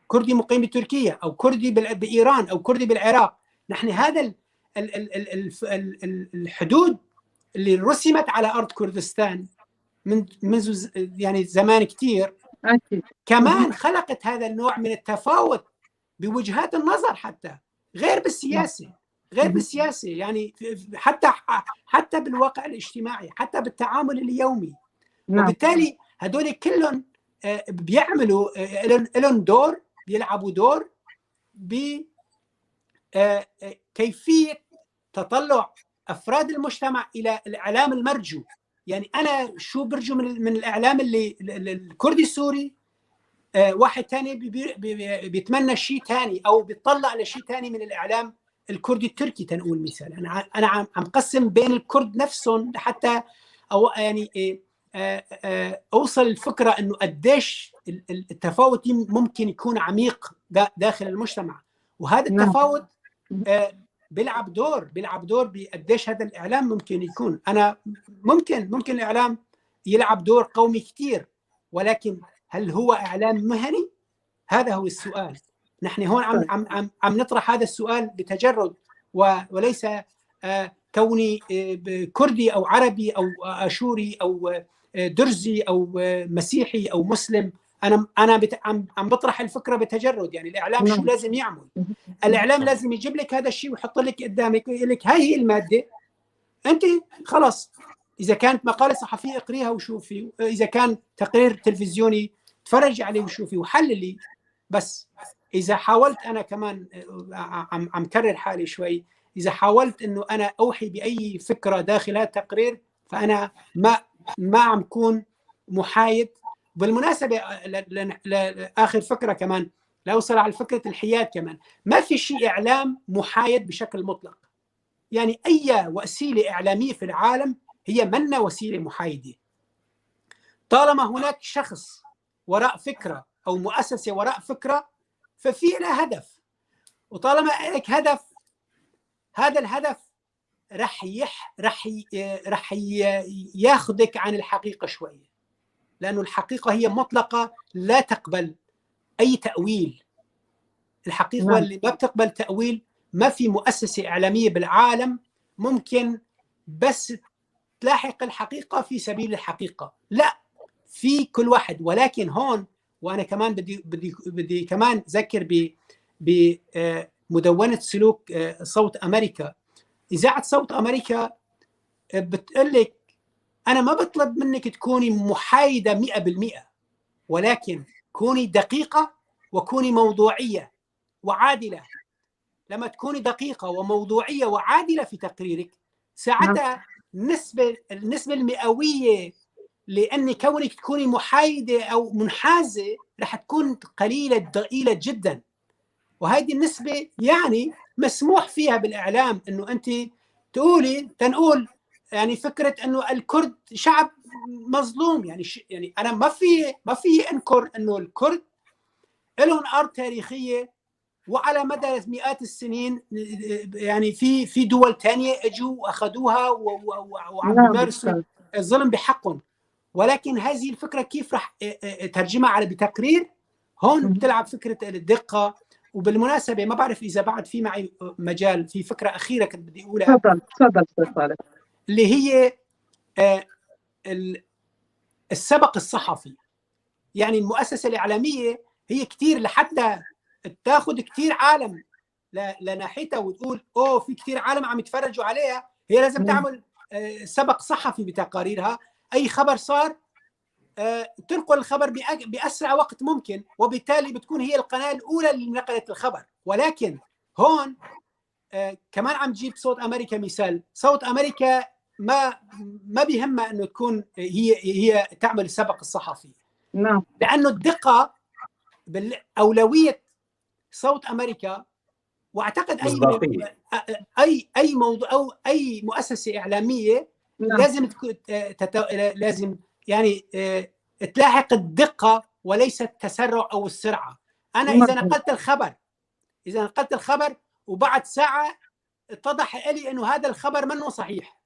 كردي مقيم بتركيا، او كردي بايران، او كردي بالعراق. نحن هذا الحدود اللي رسمت على ارض كردستان من منذ يعني زمان كثير كمان خلقت هذا النوع من التفاوت بوجهات النظر، حتى غير بالسياسة، غير بالسياسة، يعني حتى بالواقع الاجتماعي، حتى بالتعامل اليومي. وبالتالي هدول كلهم بيعملوا لهم دور، بيلعبوا دور بكيفية تطلع افراد المجتمع الى الاعلام المرجو. يعني انا شو برجو من الاعلام اللي الكردي السوري، واحد ثاني بيتمنى شيء ثاني او بيطلع لشيء ثاني من الاعلام الكردي التركي، تنقول مثال. انا عم قسم بين الكرد نفسهم لحتى او يعني اوصل الفكرة انه قديش التفاوت ممكن يكون عميق داخل المجتمع، وهذا التفاوت بيلعب دور بقديش هذا الاعلام ممكن يكون. انا ممكن الاعلام يلعب دور قومي كثير، ولكن هل هو اعلام مهني؟ هذا هو السؤال. نحن هون عم عم عم, عم نطرح هذا السؤال بتجرد، وليس كوني كردي او عربي او اشوري او درزي او مسيحي او مسلم. انا عم بطرح الفكرة بتجرد. يعني الاعلام شو لازم يعمل؟ الاعلام لازم يجيب لك هذا الشيء ويحط لك قدامك ويقول لك هاي هي المادة، انت خلص اذا كانت مقاله صحفية اقريها وشوفي، اذا كان تقرير تلفزيوني تفرجي عليه وشوفي وحللي. بس اذا حاولت انا كمان عم كرر حالي شوي، اذا حاولت انه انا اوحي باي فكرة داخل هذا التقرير فانا ما عم كون محايد. بالمناسبة اخر فكرة كمان لاوصل على فكرة الحياد كمان، ما في شيء اعلام محايد بشكل مطلق. يعني اي وسيلة اعلامية في العالم هي منا وسيلة محايدة. طالما هناك شخص وراء فكرة او مؤسسة وراء فكرة ففي لها هدف، وطالما لك هدف هذا الهدف رح ياخذك عن الحقيقة شوية، لانه الحقيقة هي مطلقه لا تقبل اي تاويل. الحقيقة اللي ما بتقبل تاويل، ما في مؤسسة اعلامية بالعالم ممكن بس تلاحق الحقيقة في سبيل الحقيقة، لا، في كل واحد. ولكن هون وانا كمان بدي بدي بدي كمان ذكر بمدونه سلوك صوت امريكا. اذاعة صوت امريكا بتقول لك انا ما بطلب منك تكوني محايدة 100%، ولكن كوني دقيقة وكوني موضوعية وعادله. لما تكوني دقيقة وموضوعيه وعادله في تقريرك، ساعتها النسبة المئويه لان كونك تكوني محايدة او منحازه رح تكون قليله ضئيلة جدا. وهذه النسبة يعني مسموح فيها بالاعلام انه انت تقولي، تنقول يعني فكرة انه الكرد شعب مظلوم. يعني انا ما في انكر انه الكرد لهم ارض تاريخية وعلى مدى مئات السنين، يعني في دول ثانية اجوا واخذوها وعم يمارسوا الظلم بحقهم. ولكن هذه الفكرة كيف رح ترجمها على بتقرير؟ هون بتلعب فكرة الدقة. وبالمناسبة ما بعرف اذا بعد في معي مجال، في فكرة اخيرة كنت بدي اقولها. تفضل تفضل استاذ صالح. اللي هي السبق الصحفي. يعني المؤسسة الاعلامية هي كثير لحتى تاخذ كثير عالم لناحيتها وتقول اوه في كثير عالم عم يتفرجوا عليها، هي لازم تعمل سبق صحفي بتقاريرها. اي خبر صار تنقل الخبر باسرع وقت ممكن، وبالتالي بتكون هي القناة الاولى اللي نقلت الخبر. ولكن هون كمان عم تجيب صوت امريكا مثال. صوت امريكا ما بيهمها انه تكون هي تعمل السبق الصحفي. نعم. لانه الدقة بالاولويه صوت امريكا، واعتقد اي اي موضوع او اي مؤسسة اعلامية نعم. لازم لازم يعني تلاحق الدقة وليس التسرع او السرعة. انا اذا نقلت الخبر وبعد ساعة اتضح لي انه هذا الخبر منه صحيح،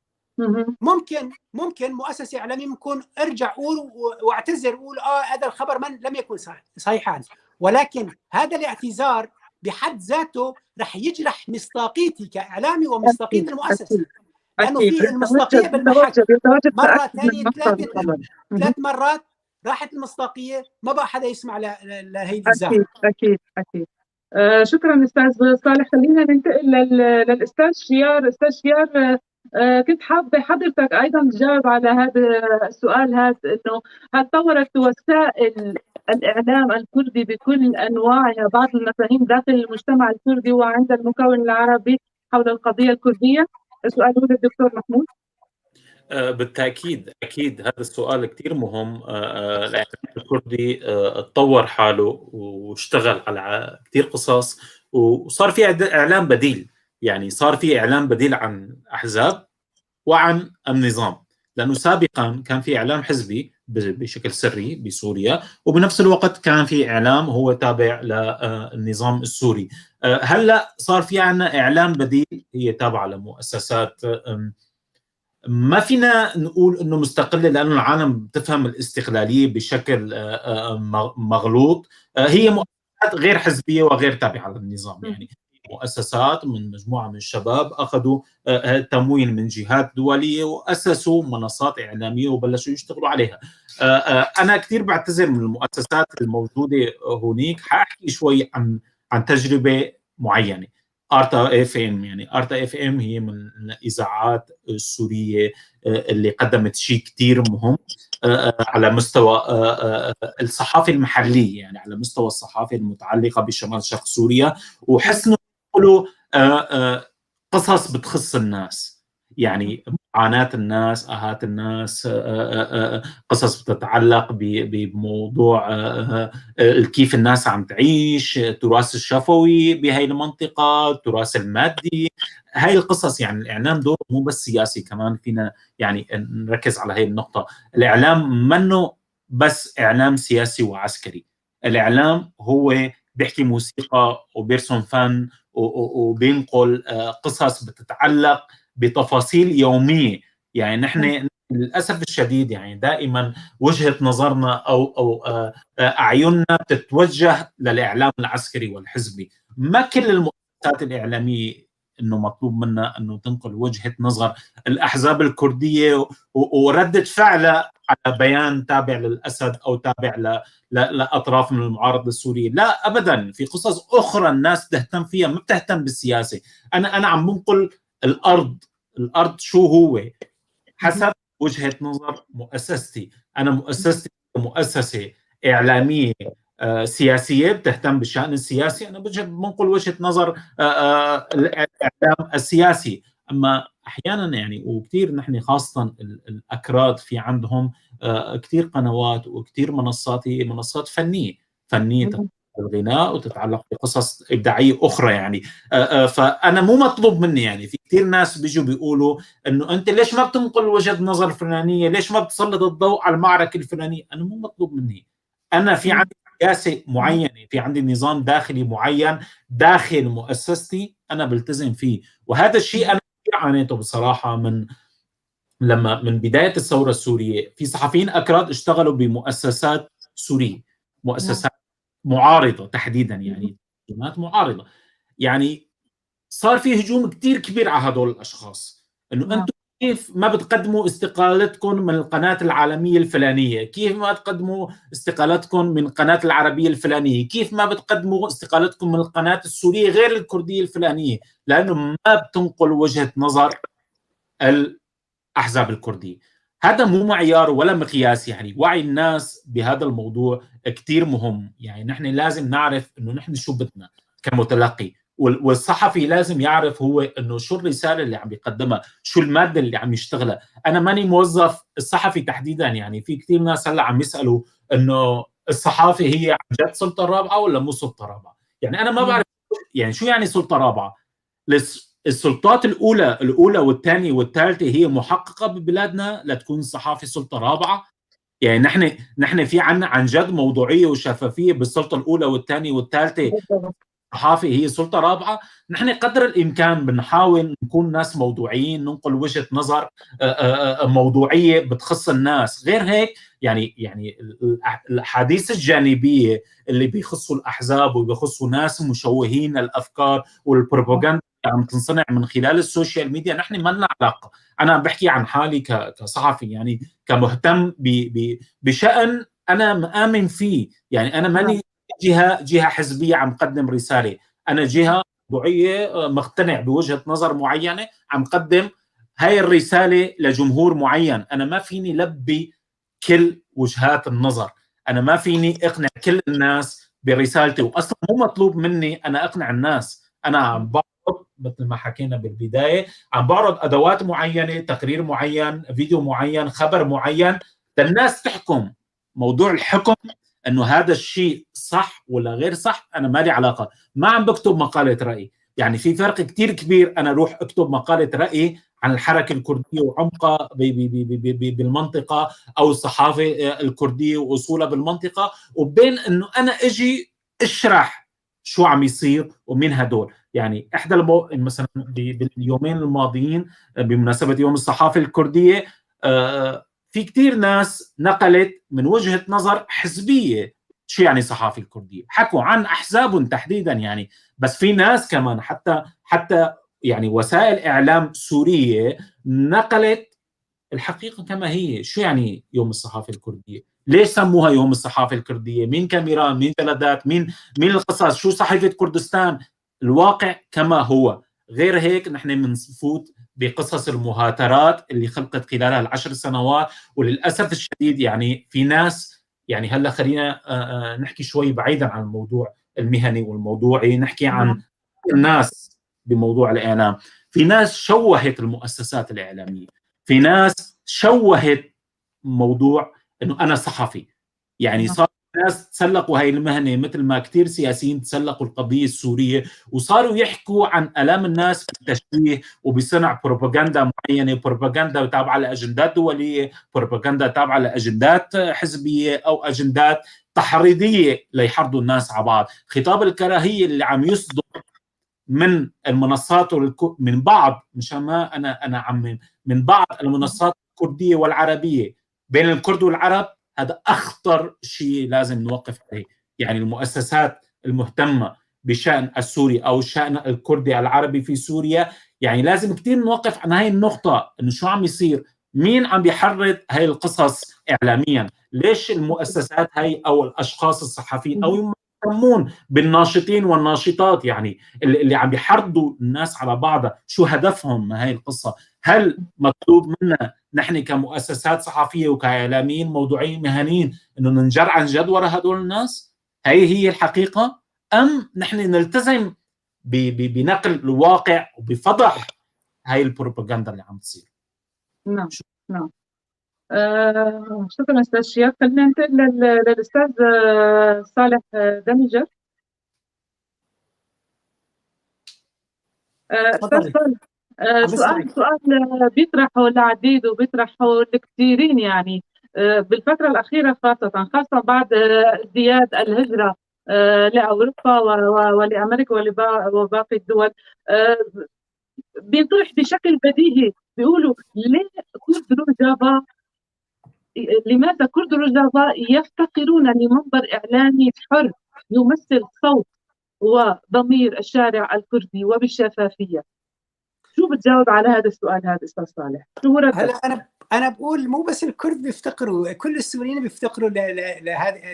ممكن مؤسسة اعلامية ممكن ارجع اقول واعتذر اقول هذا الخبر من لم يكن صحيحا، ولكن هذا الاعتذار بحد ذاته رح يجرح مصداقيتي كاعلامي ومصداقيه المؤسسة، لانه في المصداقية بالمحك. مرة ثانية ثلاث مرات راحت المصداقية، ما بقى حدا يسمع لهي الاذاعة. اكيد اكيد. شكرا استاذ صالح. خلينا ننتقل للاستاذ شيار. استاذ شيار، كنت حابة حضرتك ايضا تجاوب على هذا السؤال، هذا انه هل طورت وسائل الاعلام الكردي بكل انواعها بعض المفاهيم داخل المجتمع الكردي وعند المكون العربي حول القضية الكردية؟ السؤال هو للدكتور محمود. بالتاكيد اكيد هذا السؤال كثير مهم. الاعلام الكردي تطور حاله واشتغل على كثير قصص، وصار في اعلام بديل. يعني صار في اعلام بديل عن احزاب وعن النظام، لانه سابقا كان في اعلام حزبي بشكل سري بسوريا، وبنفس الوقت كان في اعلام هو تابع للنظام السوري. هلا صار في عندنا اعلام بديل هي تابعه لمؤسسات ما فينا نقول انه مستقلة، لانه العالم بتفهم الاستقلالية بشكل مغلوط. هي مؤسسات غير حزبية وغير تابعه للنظام، يعني مؤسسات من مجموعة من الشباب اخذوا تمويل من جهات دولية واسسوا منصات اعلامية وبلشوا يشتغلوا عليها. انا كثير بعتذر من المؤسسات الموجودة هناك. حاحكي شوي عن تجربه معينة. ارتا اف ام، يعني ارتا اف ام هي من الاذاعات السورية اللي قدمت شيء كثير مهم على مستوى الصحافة المحلية، يعني على مستوى الصحافة المتعلقة بشمال شرق سوريا، وحسنوا يقولوا قصص بتخص الناس، يعني معاناة الناس، آهات الناس، قصص بتتعلق بموضوع كيف الناس عم تعيش، التراث الشفوي بهاي المنطقة، التراث المادي، هاي القصص. يعني الإعلام دوره مو بس سياسي، كمان فينا يعني نركز على هاي النقطة. الإعلام منه بس إعلام سياسي وعسكري، الإعلام هو بيحكي موسيقى وبيرسم فن وبينقل قصص بتتعلق بتفاصيل يومية. يعني نحن للاسف الشديد يعني دائما وجهه نظرنا او اعيننا بتتوجه للاعلام العسكري والحزبي. ما كل المؤسسات الاعلامية انه مطلوب منا انه تنقل وجهه نظر الاحزاب الكردية وردة فعلها على بيان تابع للاسد او تابع لاطراف من المعارضة السورية، لا ابدا. في قصص اخرى الناس بتهتم فيها، ما بتهتم بالسياسة. انا عم بنقل الارض شو هو حسب وجهه نظر مؤسستي. انا مؤسستي مؤسسة اعلامية سياسية بتهتم بالشان السياسي، انا بنقل وجهه نظر الاعلام السياسي. اما احيانا يعني وكثير نحن خاصة الاكراد في عندهم كثير قنوات وكثير منصات هي منصات فنية الغناء وتتعلق بقصص ابداعية اخرى يعني. فانا مو مطلوب مني، يعني في كثير ناس بيجوا بيقولوا انه انت ليش ما بتنقل وجهه نظر الفلانية، ليش ما بتسلط الضوء على المعركة الفلانية. انا مو مطلوب مني، انا في عندي سياسة معينة، في عندي نظام داخلي معين داخل مؤسستي انا بلتزم فيه. وهذا الشيء انا كثير عانيته بصراحة من لما من بداية الثورة السورية. في صحفيين اكراد اشتغلوا بمؤسسات سورية، مؤسسات معارضة تحديدا، يعني معارضة، يعني صار في هجوم كثير كبير على هدول الاشخاص انه انتم كيف ما بتقدموا استقالتكم من القناة العالمية الفلانية، كيف ما تقدموا استقالتكم من قناة العربية الفلانية، كيف ما بتقدموا استقالتكم من القناة السورية غير الكردية الفلانية، لانه ما بتنقل وجهه نظر الاحزاب الكردية. هذا مو معيار ولا مقياس، يعني وعي الناس بهذا الموضوع كتير مهم. يعني نحن لازم نعرف انه نحن شو بدنا كمتلقي، والصحفي لازم يعرف هو انه شو الرسالة اللي عم بيقدمها، شو المادة اللي عم يشتغلها. انا ماني موظف الصحفي تحديدا، يعني في كتير ناس هلا عم يسالوا انه الصحافة هي عن جد سلطة رابعه ولا مو سلطة رابعه. يعني انا ما بعرف يعني شو يعني سلطة رابعه. السلطات الاولى والثانية والثالثة هي محققة ببلادنا لتكون الصحافة سلطة رابعه؟ يعني نحن في عنا عن جد موضوعية وشفافيه بالسلطة الاولى والثانية والثالثة. الصحافة هي سلطة رابعه. نحن قدر الامكان بنحاول نكون ناس موضوعيين، ننقل وجهه نظر موضوعية بتخص الناس. غير هيك يعني الاحاديث الجانبية اللي بيخصوا الاحزاب وبيخصوا ناس مشوهين الافكار والبروباغندا عم تنصنع من خلال ال social media، نحن ما لنا علاقة. انا بحكي عن حالي كصحفي، يعني كمهتم بشأن انا مآمن فيه. يعني انا ماني جهة حزبية عم قدم رسالة، انا جهة موضوعية مقتنع بوجهه نظر معينة عم قدم هاي الرسالة لجمهور معين. انا ما فيني لبي كل وجهات النظر، انا ما فيني اقنع كل الناس برسالتي، واصلا مو مطلوب مني انا اقنع الناس. انا عم بعرض مثل ما حكينا بالبداية، عم بعرض ادوات معينة، تقرير معين، فيديو معين، خبر معين، للناس تحكم. موضوع الحكم انه هذا الشيء صح ولا غير صح انا ما لي علاقة. ما عم بكتب مقاله راي، يعني في فرق كتير كبير انا اروح اكتب مقاله راي عن الحركة الكردية وعمقها بالمنطقة او الصحافة الكردية واصولها بالمنطقة، وبين انه انا اجي اشرح شو عم يصير ومين هدول. يعني احدى مثلا باليومين الماضيين بمناسبة يوم الصحافة الكردية، في كتير ناس نقلت من وجهه نظر حزبية شو يعني صحافة الكردية، حكوا عن احزابهم تحديدا يعني. بس في ناس كمان حتى يعني وسائل اعلام سورية نقلت الحقيقة كما هي. شو يعني يوم الصحافة الكردية؟ ليش سموها يوم الصحافة الكردية؟ مين كاميران؟ مين جلدات؟ مين القصص؟ شو صحيفة كردستان؟ الواقع كما هو. غير هيك نحن بنفوت بقصص المهاترات اللي خلقت خلالها ال10 سنوات. وللاسف الشديد يعني في ناس، يعني هلا خلينا نحكي شوي بعيدا عن الموضوع المهني والموضوعي، نحكي عن الناس بموضوع الاعلام. في ناس شوهت المؤسسات الاعلامية، في ناس شوهت موضوع انه انا صحفي. يعني صار ناس تسلقوا هاي المهنة مثل ما كثير سياسيين تسلقوا القضية السورية، وصاروا يحكوا عن الام الناس بالتشويه وبصنع بروباغندا معينة، بروباغندا تابعه لاجندات دولية، بروباغندا تابعه لاجندات حزبية او اجندات تحريضيه ليحرضوا الناس على بعض. خطاب الكراهية اللي عم يصدر من المنصات من بعض، مشان ما انا عم من بعض المنصات الكردية والعربية بين الكرد والعرب، هذا اخطر شيء لازم نوقف عليه. يعني المؤسسات المهتمة بشان السوري او الشان الكردي العربي في سوريا، يعني لازم كثير نوقف عن هاي النقطة، انه شو عم يصير، مين عم بيحرض هاي القصص اعلاميا، ليش المؤسسات هاي او الاشخاص الصحفيين او يهتمون بالناشطين والناشطات، يعني اللي عم بيحرضوا الناس على بعضها، شو هدفهم من هاي القصة؟ هل مطلوب منا نحن كمؤسسات صحفية وكاعلاميين موضوعيين مهنيين انه ننجر عن جد ورا هدول الناس؟ هي هي الحقيقة، ام نحن نلتزم بنقل الواقع وبفضح هاي البروباغندا اللي عم تصير؟ نعم نعم. شكرا استاذ شياب. خلينا ننتقل للاستاذ صالح دمجر. استاذ صالح، سؤال بيطرحه العديد وبيطرحه الكثيرين يعني بالفترة الأخيرة، خاصة بعد ازدياد الهجرة لأوروبا ولأمريكا وباقي الدول، بينطرح بشكل بديهي، بيقولوا ليه كرد روجافا، لماذا كرد روجافا يفتقرون لمنبر إعلامي حر يمثل صوت وضمير الشارع الكردي وبالشفافية؟ شو بتجاوب على هذا السؤال هذا استاذ صالح؟ شو هو ردك؟ هلا انا بقول مو بس الكرد بيفتقروا، كل السوريين بيفتقروا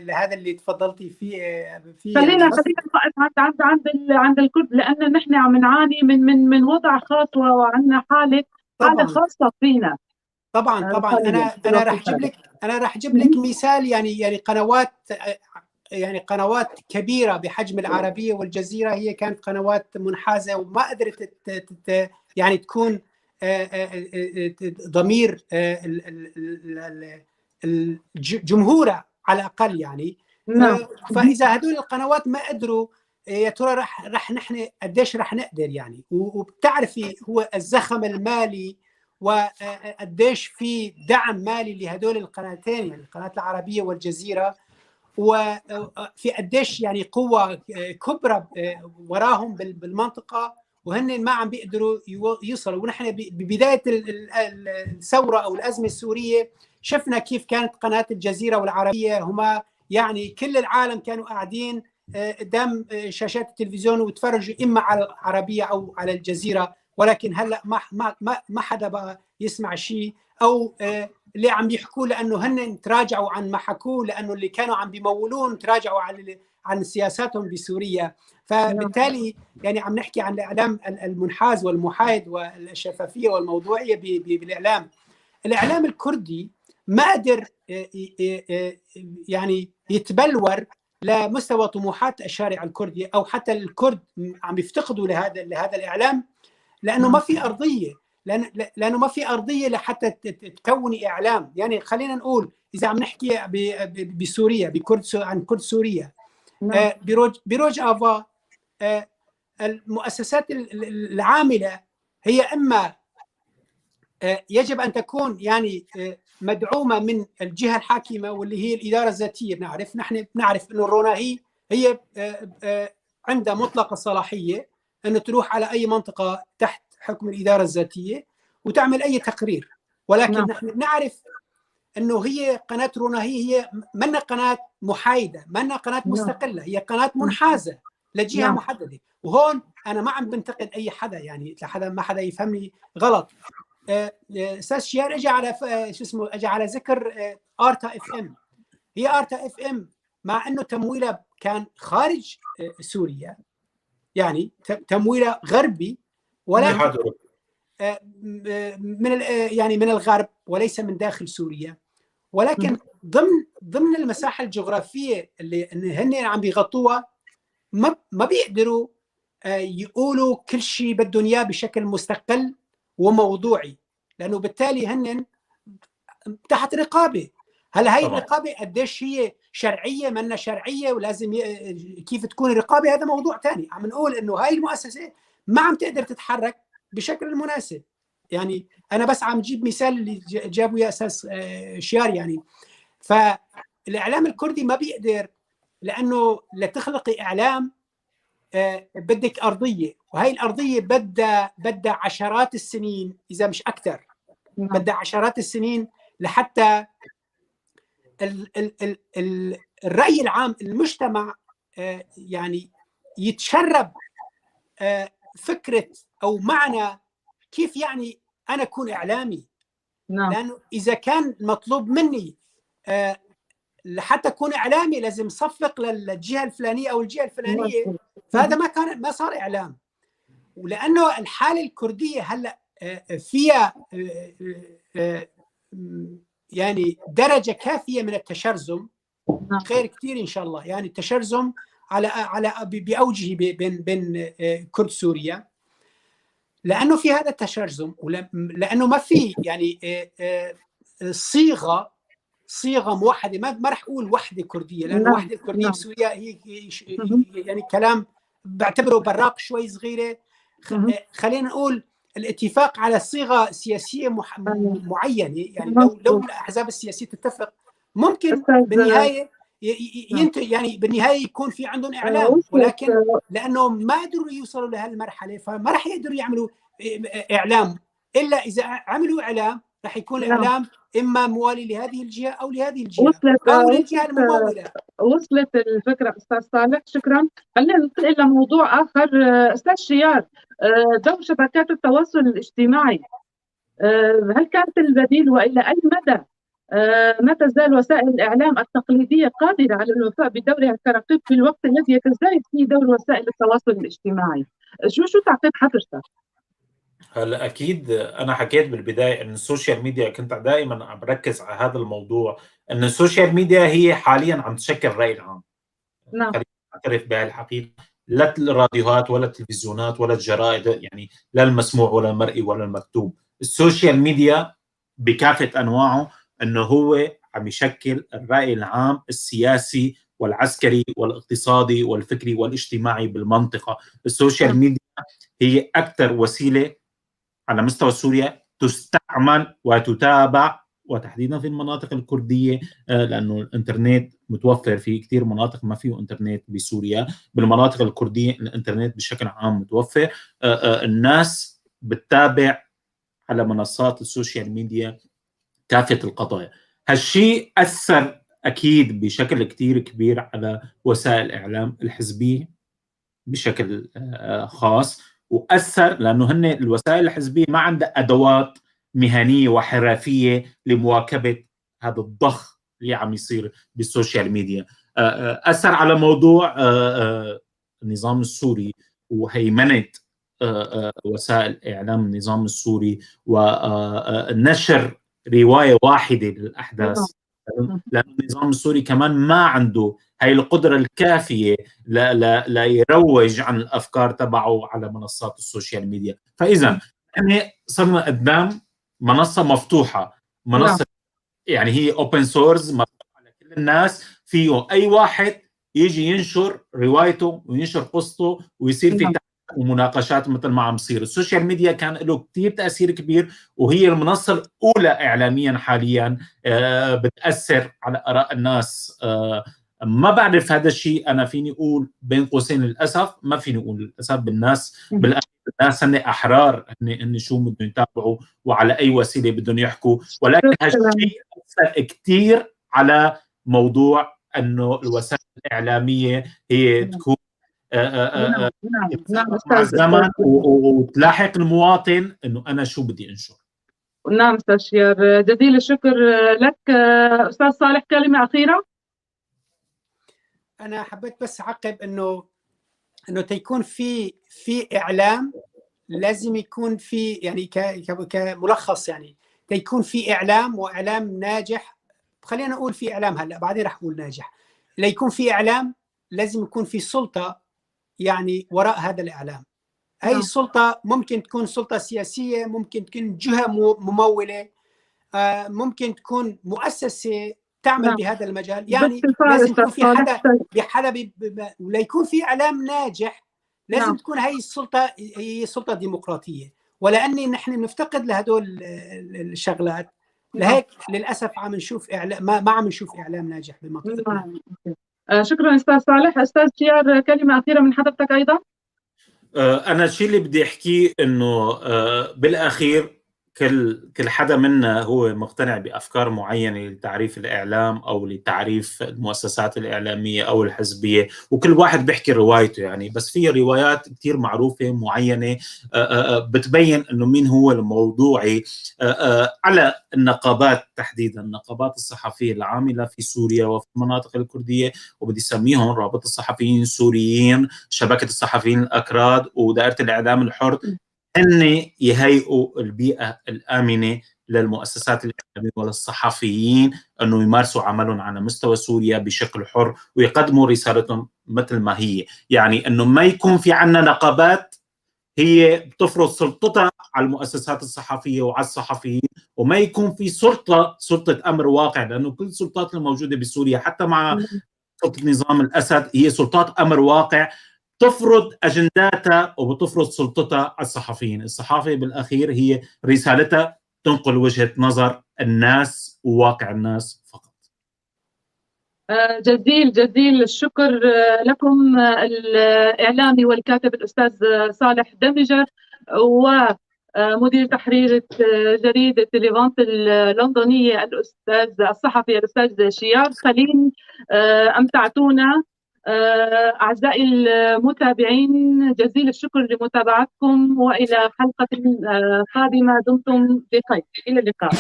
لهذا اللي تفضلتي فيه. خلينا نوقف عند عند عند الكرد، لان نحن عم نعاني من من من وضع خاص وعندنا حاله خاصة فينا. طبعا طبعا. انا راح اجيب لك، انا راح اجيب لك مثال، يعني قنوات، يعني قنوات كبيرة بحجم العربية والجزيرة هي كانت قنوات منحازة وما قدرت يعني تكون ضمير جمهورها على الأقل يعني. فإذا هدول القنوات ما قدروا، يا ترى رح نحن قديش رح نقدر يعني؟ وبتعرفي هو الزخم المالي وقديش في دعم مالي لهدول القناتين، يعني القناة العربية والجزيرة، وفي قديش يعني قوة كبرى وراهم بالمنطقة، وهن ما عم بيقدروا يوصلوا. ونحن ببداية الثورة أو الأزمة السورية شفنا كيف كانت قناة الجزيرة والعربية هما يعني كل العالم كانوا قاعدين قدام شاشات التلفزيون وتفرجوا إما على العربية أو على الجزيرة، ولكن هلأ ما ما ما حدا بقى يسمع شيء، أو اللي عم يحكوا لأنه هن تراجعوا عن ما حكوه، لأنه اللي كانوا عم بيمولون تراجعوا عن سياساتهم بسوريا. فبالتالي يعني عم نحكي عن الإعلام المنحاز والمحايد والشفافية والموضوعية بالإعلام. الإعلام الكردي ما قدر يعني يتبلور لمستوى طموحات الشارع الكردي، أو حتى الكرد عم يفتقدوا لهذا الإعلام، لأنه ما في أرضية، لأنه ما في أرضية لحتى تكوني إعلام. يعني خلينا نقول إذا عم نحكي بسوريا، بكرد، عن كرد سوريا، بروج آفا، المؤسسات العاملة هي إما يجب أن تكون يعني مدعومة من الجهة الحاكمة واللي هي الإدارة الذاتية. بنعرف نحن بنعرف إنه الروناهي هي عندها مطلق الصلاحية أن تروح على أي منطقة تحت حكم الإدارة الذاتية وتعمل أي تقرير، ولكن نحن بنعرف أنه هي قناة روناهي هي منا قناة محايدة، منا قناة مستقلة، هي قناة منحازة لجهة محددة. وهون أنا ما عم بنتقد أي حدا، يعني لحدا ما حدا يفهمني غلط. أستاذ شيار اجى على شو اسمه، اجى على ذكر آرتا اف ام. هي آرتا اف ام مع أنه تمويلها كان خارج سوريا، يعني تمويلها غربي، ولكن من يعني من الغرب وليس من داخل سوريا، ولكن ضمن المساحة الجغرافية اللي هن عم بيغطوها ما بيقدروا يقولوا كل شيء بدهم اياه بشكل مستقل وموضوعي، لانه بالتالي هن تحت رقابه. هلا هي الرقابة قديش هي شرعية منا شرعية، ولازم كيف تكون الرقابة، هذا موضوع ثاني. عم نقول انه هاي المؤسسة ما عم تقدر تتحرك بشكل مناسب. يعني انا بس عم جيب مثال اللي جابه يا استاذ شيار. يعني فالاعلام الكردي ما بيقدر، لانه لتخلقي اعلام بدك ارضية، وهي الارضية بدها عشرات السنين اذا مش اكثر، بدها عشرات السنين لحتى ال ال ال ال الراي العام، المجتمع يعني يتشرب فكرة او معنى كيف يعني انا اكون اعلامي. نعم. لانه اذا كان مطلوب مني لحتى اكون اعلامي لازم صفق للجهة الفلانية او الجهة الفلانية، فهذا ما صار اعلام. ولانه الحالة الكردية هلا فيها يعني درجه كافيه من التشرذم خير كثير ان شاء الله. يعني التشرذم على باوجه بين كرد سوريا، لانه في هذا التشرذم، لانه ما في يعني صيغة موحدة. ما راح اقول وحده كرديه، لانه وحده كرديه بسوريا هي يعني كلام بعتبره براق شوي صغيرة. خلينا نقول الاتفاق على صيغة سياسية معينة، يعني لو الاحزاب السياسية تتفق ممكن بالنهاية يعني بالنهاية يكون في عندهم اعلام، ولكن لانه ما قدروا يوصلوا لهالمرحله فما راح يقدروا يعملوا اعلام، الا اذا عملوا اعلام راح يكون اعلام اما موالي لهذه الجهة او لهذه الجهة او للجهة المموله. وصلت الفكرة استاذ صالح، شكرا. خلينا ننتقل لموضوع اخر. استاذ شيار، دور شبكات التواصل الاجتماعي هل كانت البديل، والى اي مدى ما تزال وسائل الإعلام التقليدية قادرة على الوفاء بدورها كرقيب في الوقت الذي يتزايد فيه دور وسائل التواصل الاجتماعي؟ شو تعقيب حضرتك؟ هلا أكيد أنا حكيت بالبداية إن ال social media، كنت دائما عم بركز على هذا الموضوع، إن ال social media هي حاليا عم تشكل الرأي العام. نعم. خلينا نعترف بهالحقيقة، لا الراديوهات ولا التلفزيونات ولا الجرائد، يعني لا المسموع ولا المرئي ولا المكتوب. ال social media بكافة أنواعه انه هو عم يشكل الرأي العام السياسي والعسكري والاقتصادي والفكري والاجتماعي بالمنطقة. ال social media هي أكثر وسيلة على مستوى سوريا تستعمل وتتابع، وتحديدا في المناطق الكردية، لأنه الإنترنت متوفر في كثير مناطق ما فيه إنترنت بسوريا. بالمناطق الكردية الإنترنت بشكل عام متوفر، الناس بتتابع على منصات ال social media كافة القضايا. هالشيء أثر أكيد بشكل كتير كبير على وسائل الإعلام الحزبية بشكل خاص، وأثر لأنه هن الوسائل الحزبية ما عندها أدوات مهنية وحرفية لمواكبة هذا الضخ اللي عم يصير بال social media. أثر على موضوع النظام السوري وهيمنة وسائل إعلام النظام السوري ونشر رواية واحدة للأحداث، لأن النظام السوري كمان ما عنده هاي القدرة الكافية ليروج عن الأفكار تبعه على منصات ال social media. فإذا يعني صرنا قدام منصة مفتوحة، منصة يعني هي open source، مفتوحة على كل الناس، فيه أي واحد يجي ينشر روايته وينشر قصته ويصير في ومناقشات مثل ما عم يصير. ال social media كان له كثير تأثير كبير، وهي المنصة الأولى إعلاميا حاليا بتأثر على آراء الناس. ما بعرف هذا الشيء، أنا فيني أقول بين قوسين للأسف، ما فيني أقول للأسف، بالناس بالناس هن أحرار، هن شو بدهم يتابعوا وعلى أي وسيلة بدهم يحكوا، ولكن هالشيء أثر كثير على موضوع أنه الوسائل الإعلامية هي تكون نعم مع الزمن وتلاحق المواطن انه انا شو بدي انشر. نعم استاذ شيار، جزيل الشكر لك. استاذ صالح، كلمة اخيرة. انا حبيت بس اعقب انه تيكون في اعلام لازم يكون في، يعني كملخص، يعني تيكون في اعلام واعلام ناجح. خلينا نقول في اعلام هلا، بعدين رح اقول ناجح. ليكون في اعلام لازم يكون في سلطة يعني وراء هذا الإعلام. هاي السلطة ممكن تكون سلطة سياسية، ممكن تكون جهة ممولة، ممكن تكون مؤسسة تعمل بهذا المجال. يعني لازم يكون في حدا وليكون في إعلام ناجح لازم تكون هاي السلطة هي سلطة ديمقراطية، ولأني نحن نفتقد لهدول الشغلات، لهيك للأسف عم نشوف إعلام ما عم نشوف إعلام ناجح بمنطقتنا. شكرا استاذ صالح. استاذ شيار، كلمة اخيرة من حضرتك ايضا. انا الشيء اللي بدي احكيه انه بالاخير كل حدا منا هو مقتنع بافكار معينة لتعريف الاعلام او لتعريف المؤسسات الاعلامية او الحزبية، وكل واحد بيحكي روايته يعني، بس في روايات كثير معروفة معينة بتبين انه مين هو الموضوعي على النقابات، تحديدا النقابات الصحفية العاملة في سوريا وفي المناطق الكردية، وبدي اسميهم رابطه الصحفيين السوريين، شبكة الصحفيين الاكراد، ودائره الاعلام الحر. هن يهيئوا البيئة الامنة للمؤسسات الاعلامية وللصحفيين انه يمارسوا عملهم على مستوى سوريا بشكل حر ويقدموا رسالتهم مثل ما هي، يعني انه ما يكون في عندنا نقابات هي بتفرض سلطتها على المؤسسات الصحفية وعلى الصحفيين، وما يكون في سلطة امر واقع، لانه كل السلطات الموجودة بسوريا حتى مع سلطة نظام الاسد هي سلطات امر واقع تفرض اجنداتها وبتفرض سلطتها على الصحفيين. الصحافة بالاخير هي رسالتها تنقل وجهه نظر الناس وواقع الناس فقط. جزيل جزيل الشكر لكم الإعلامي والكاتب الأستاذ صالح دمجر، ومدير تحرير جريدة ليفانت اللندنية الأستاذ الصحفي الأستاذ شيار خليل. أمتعتونا أعزائي المتابعين، جزيل الشكر لمتابعتكم، وإلى حلقة قادمة دمتم بخير، إلى اللقاء.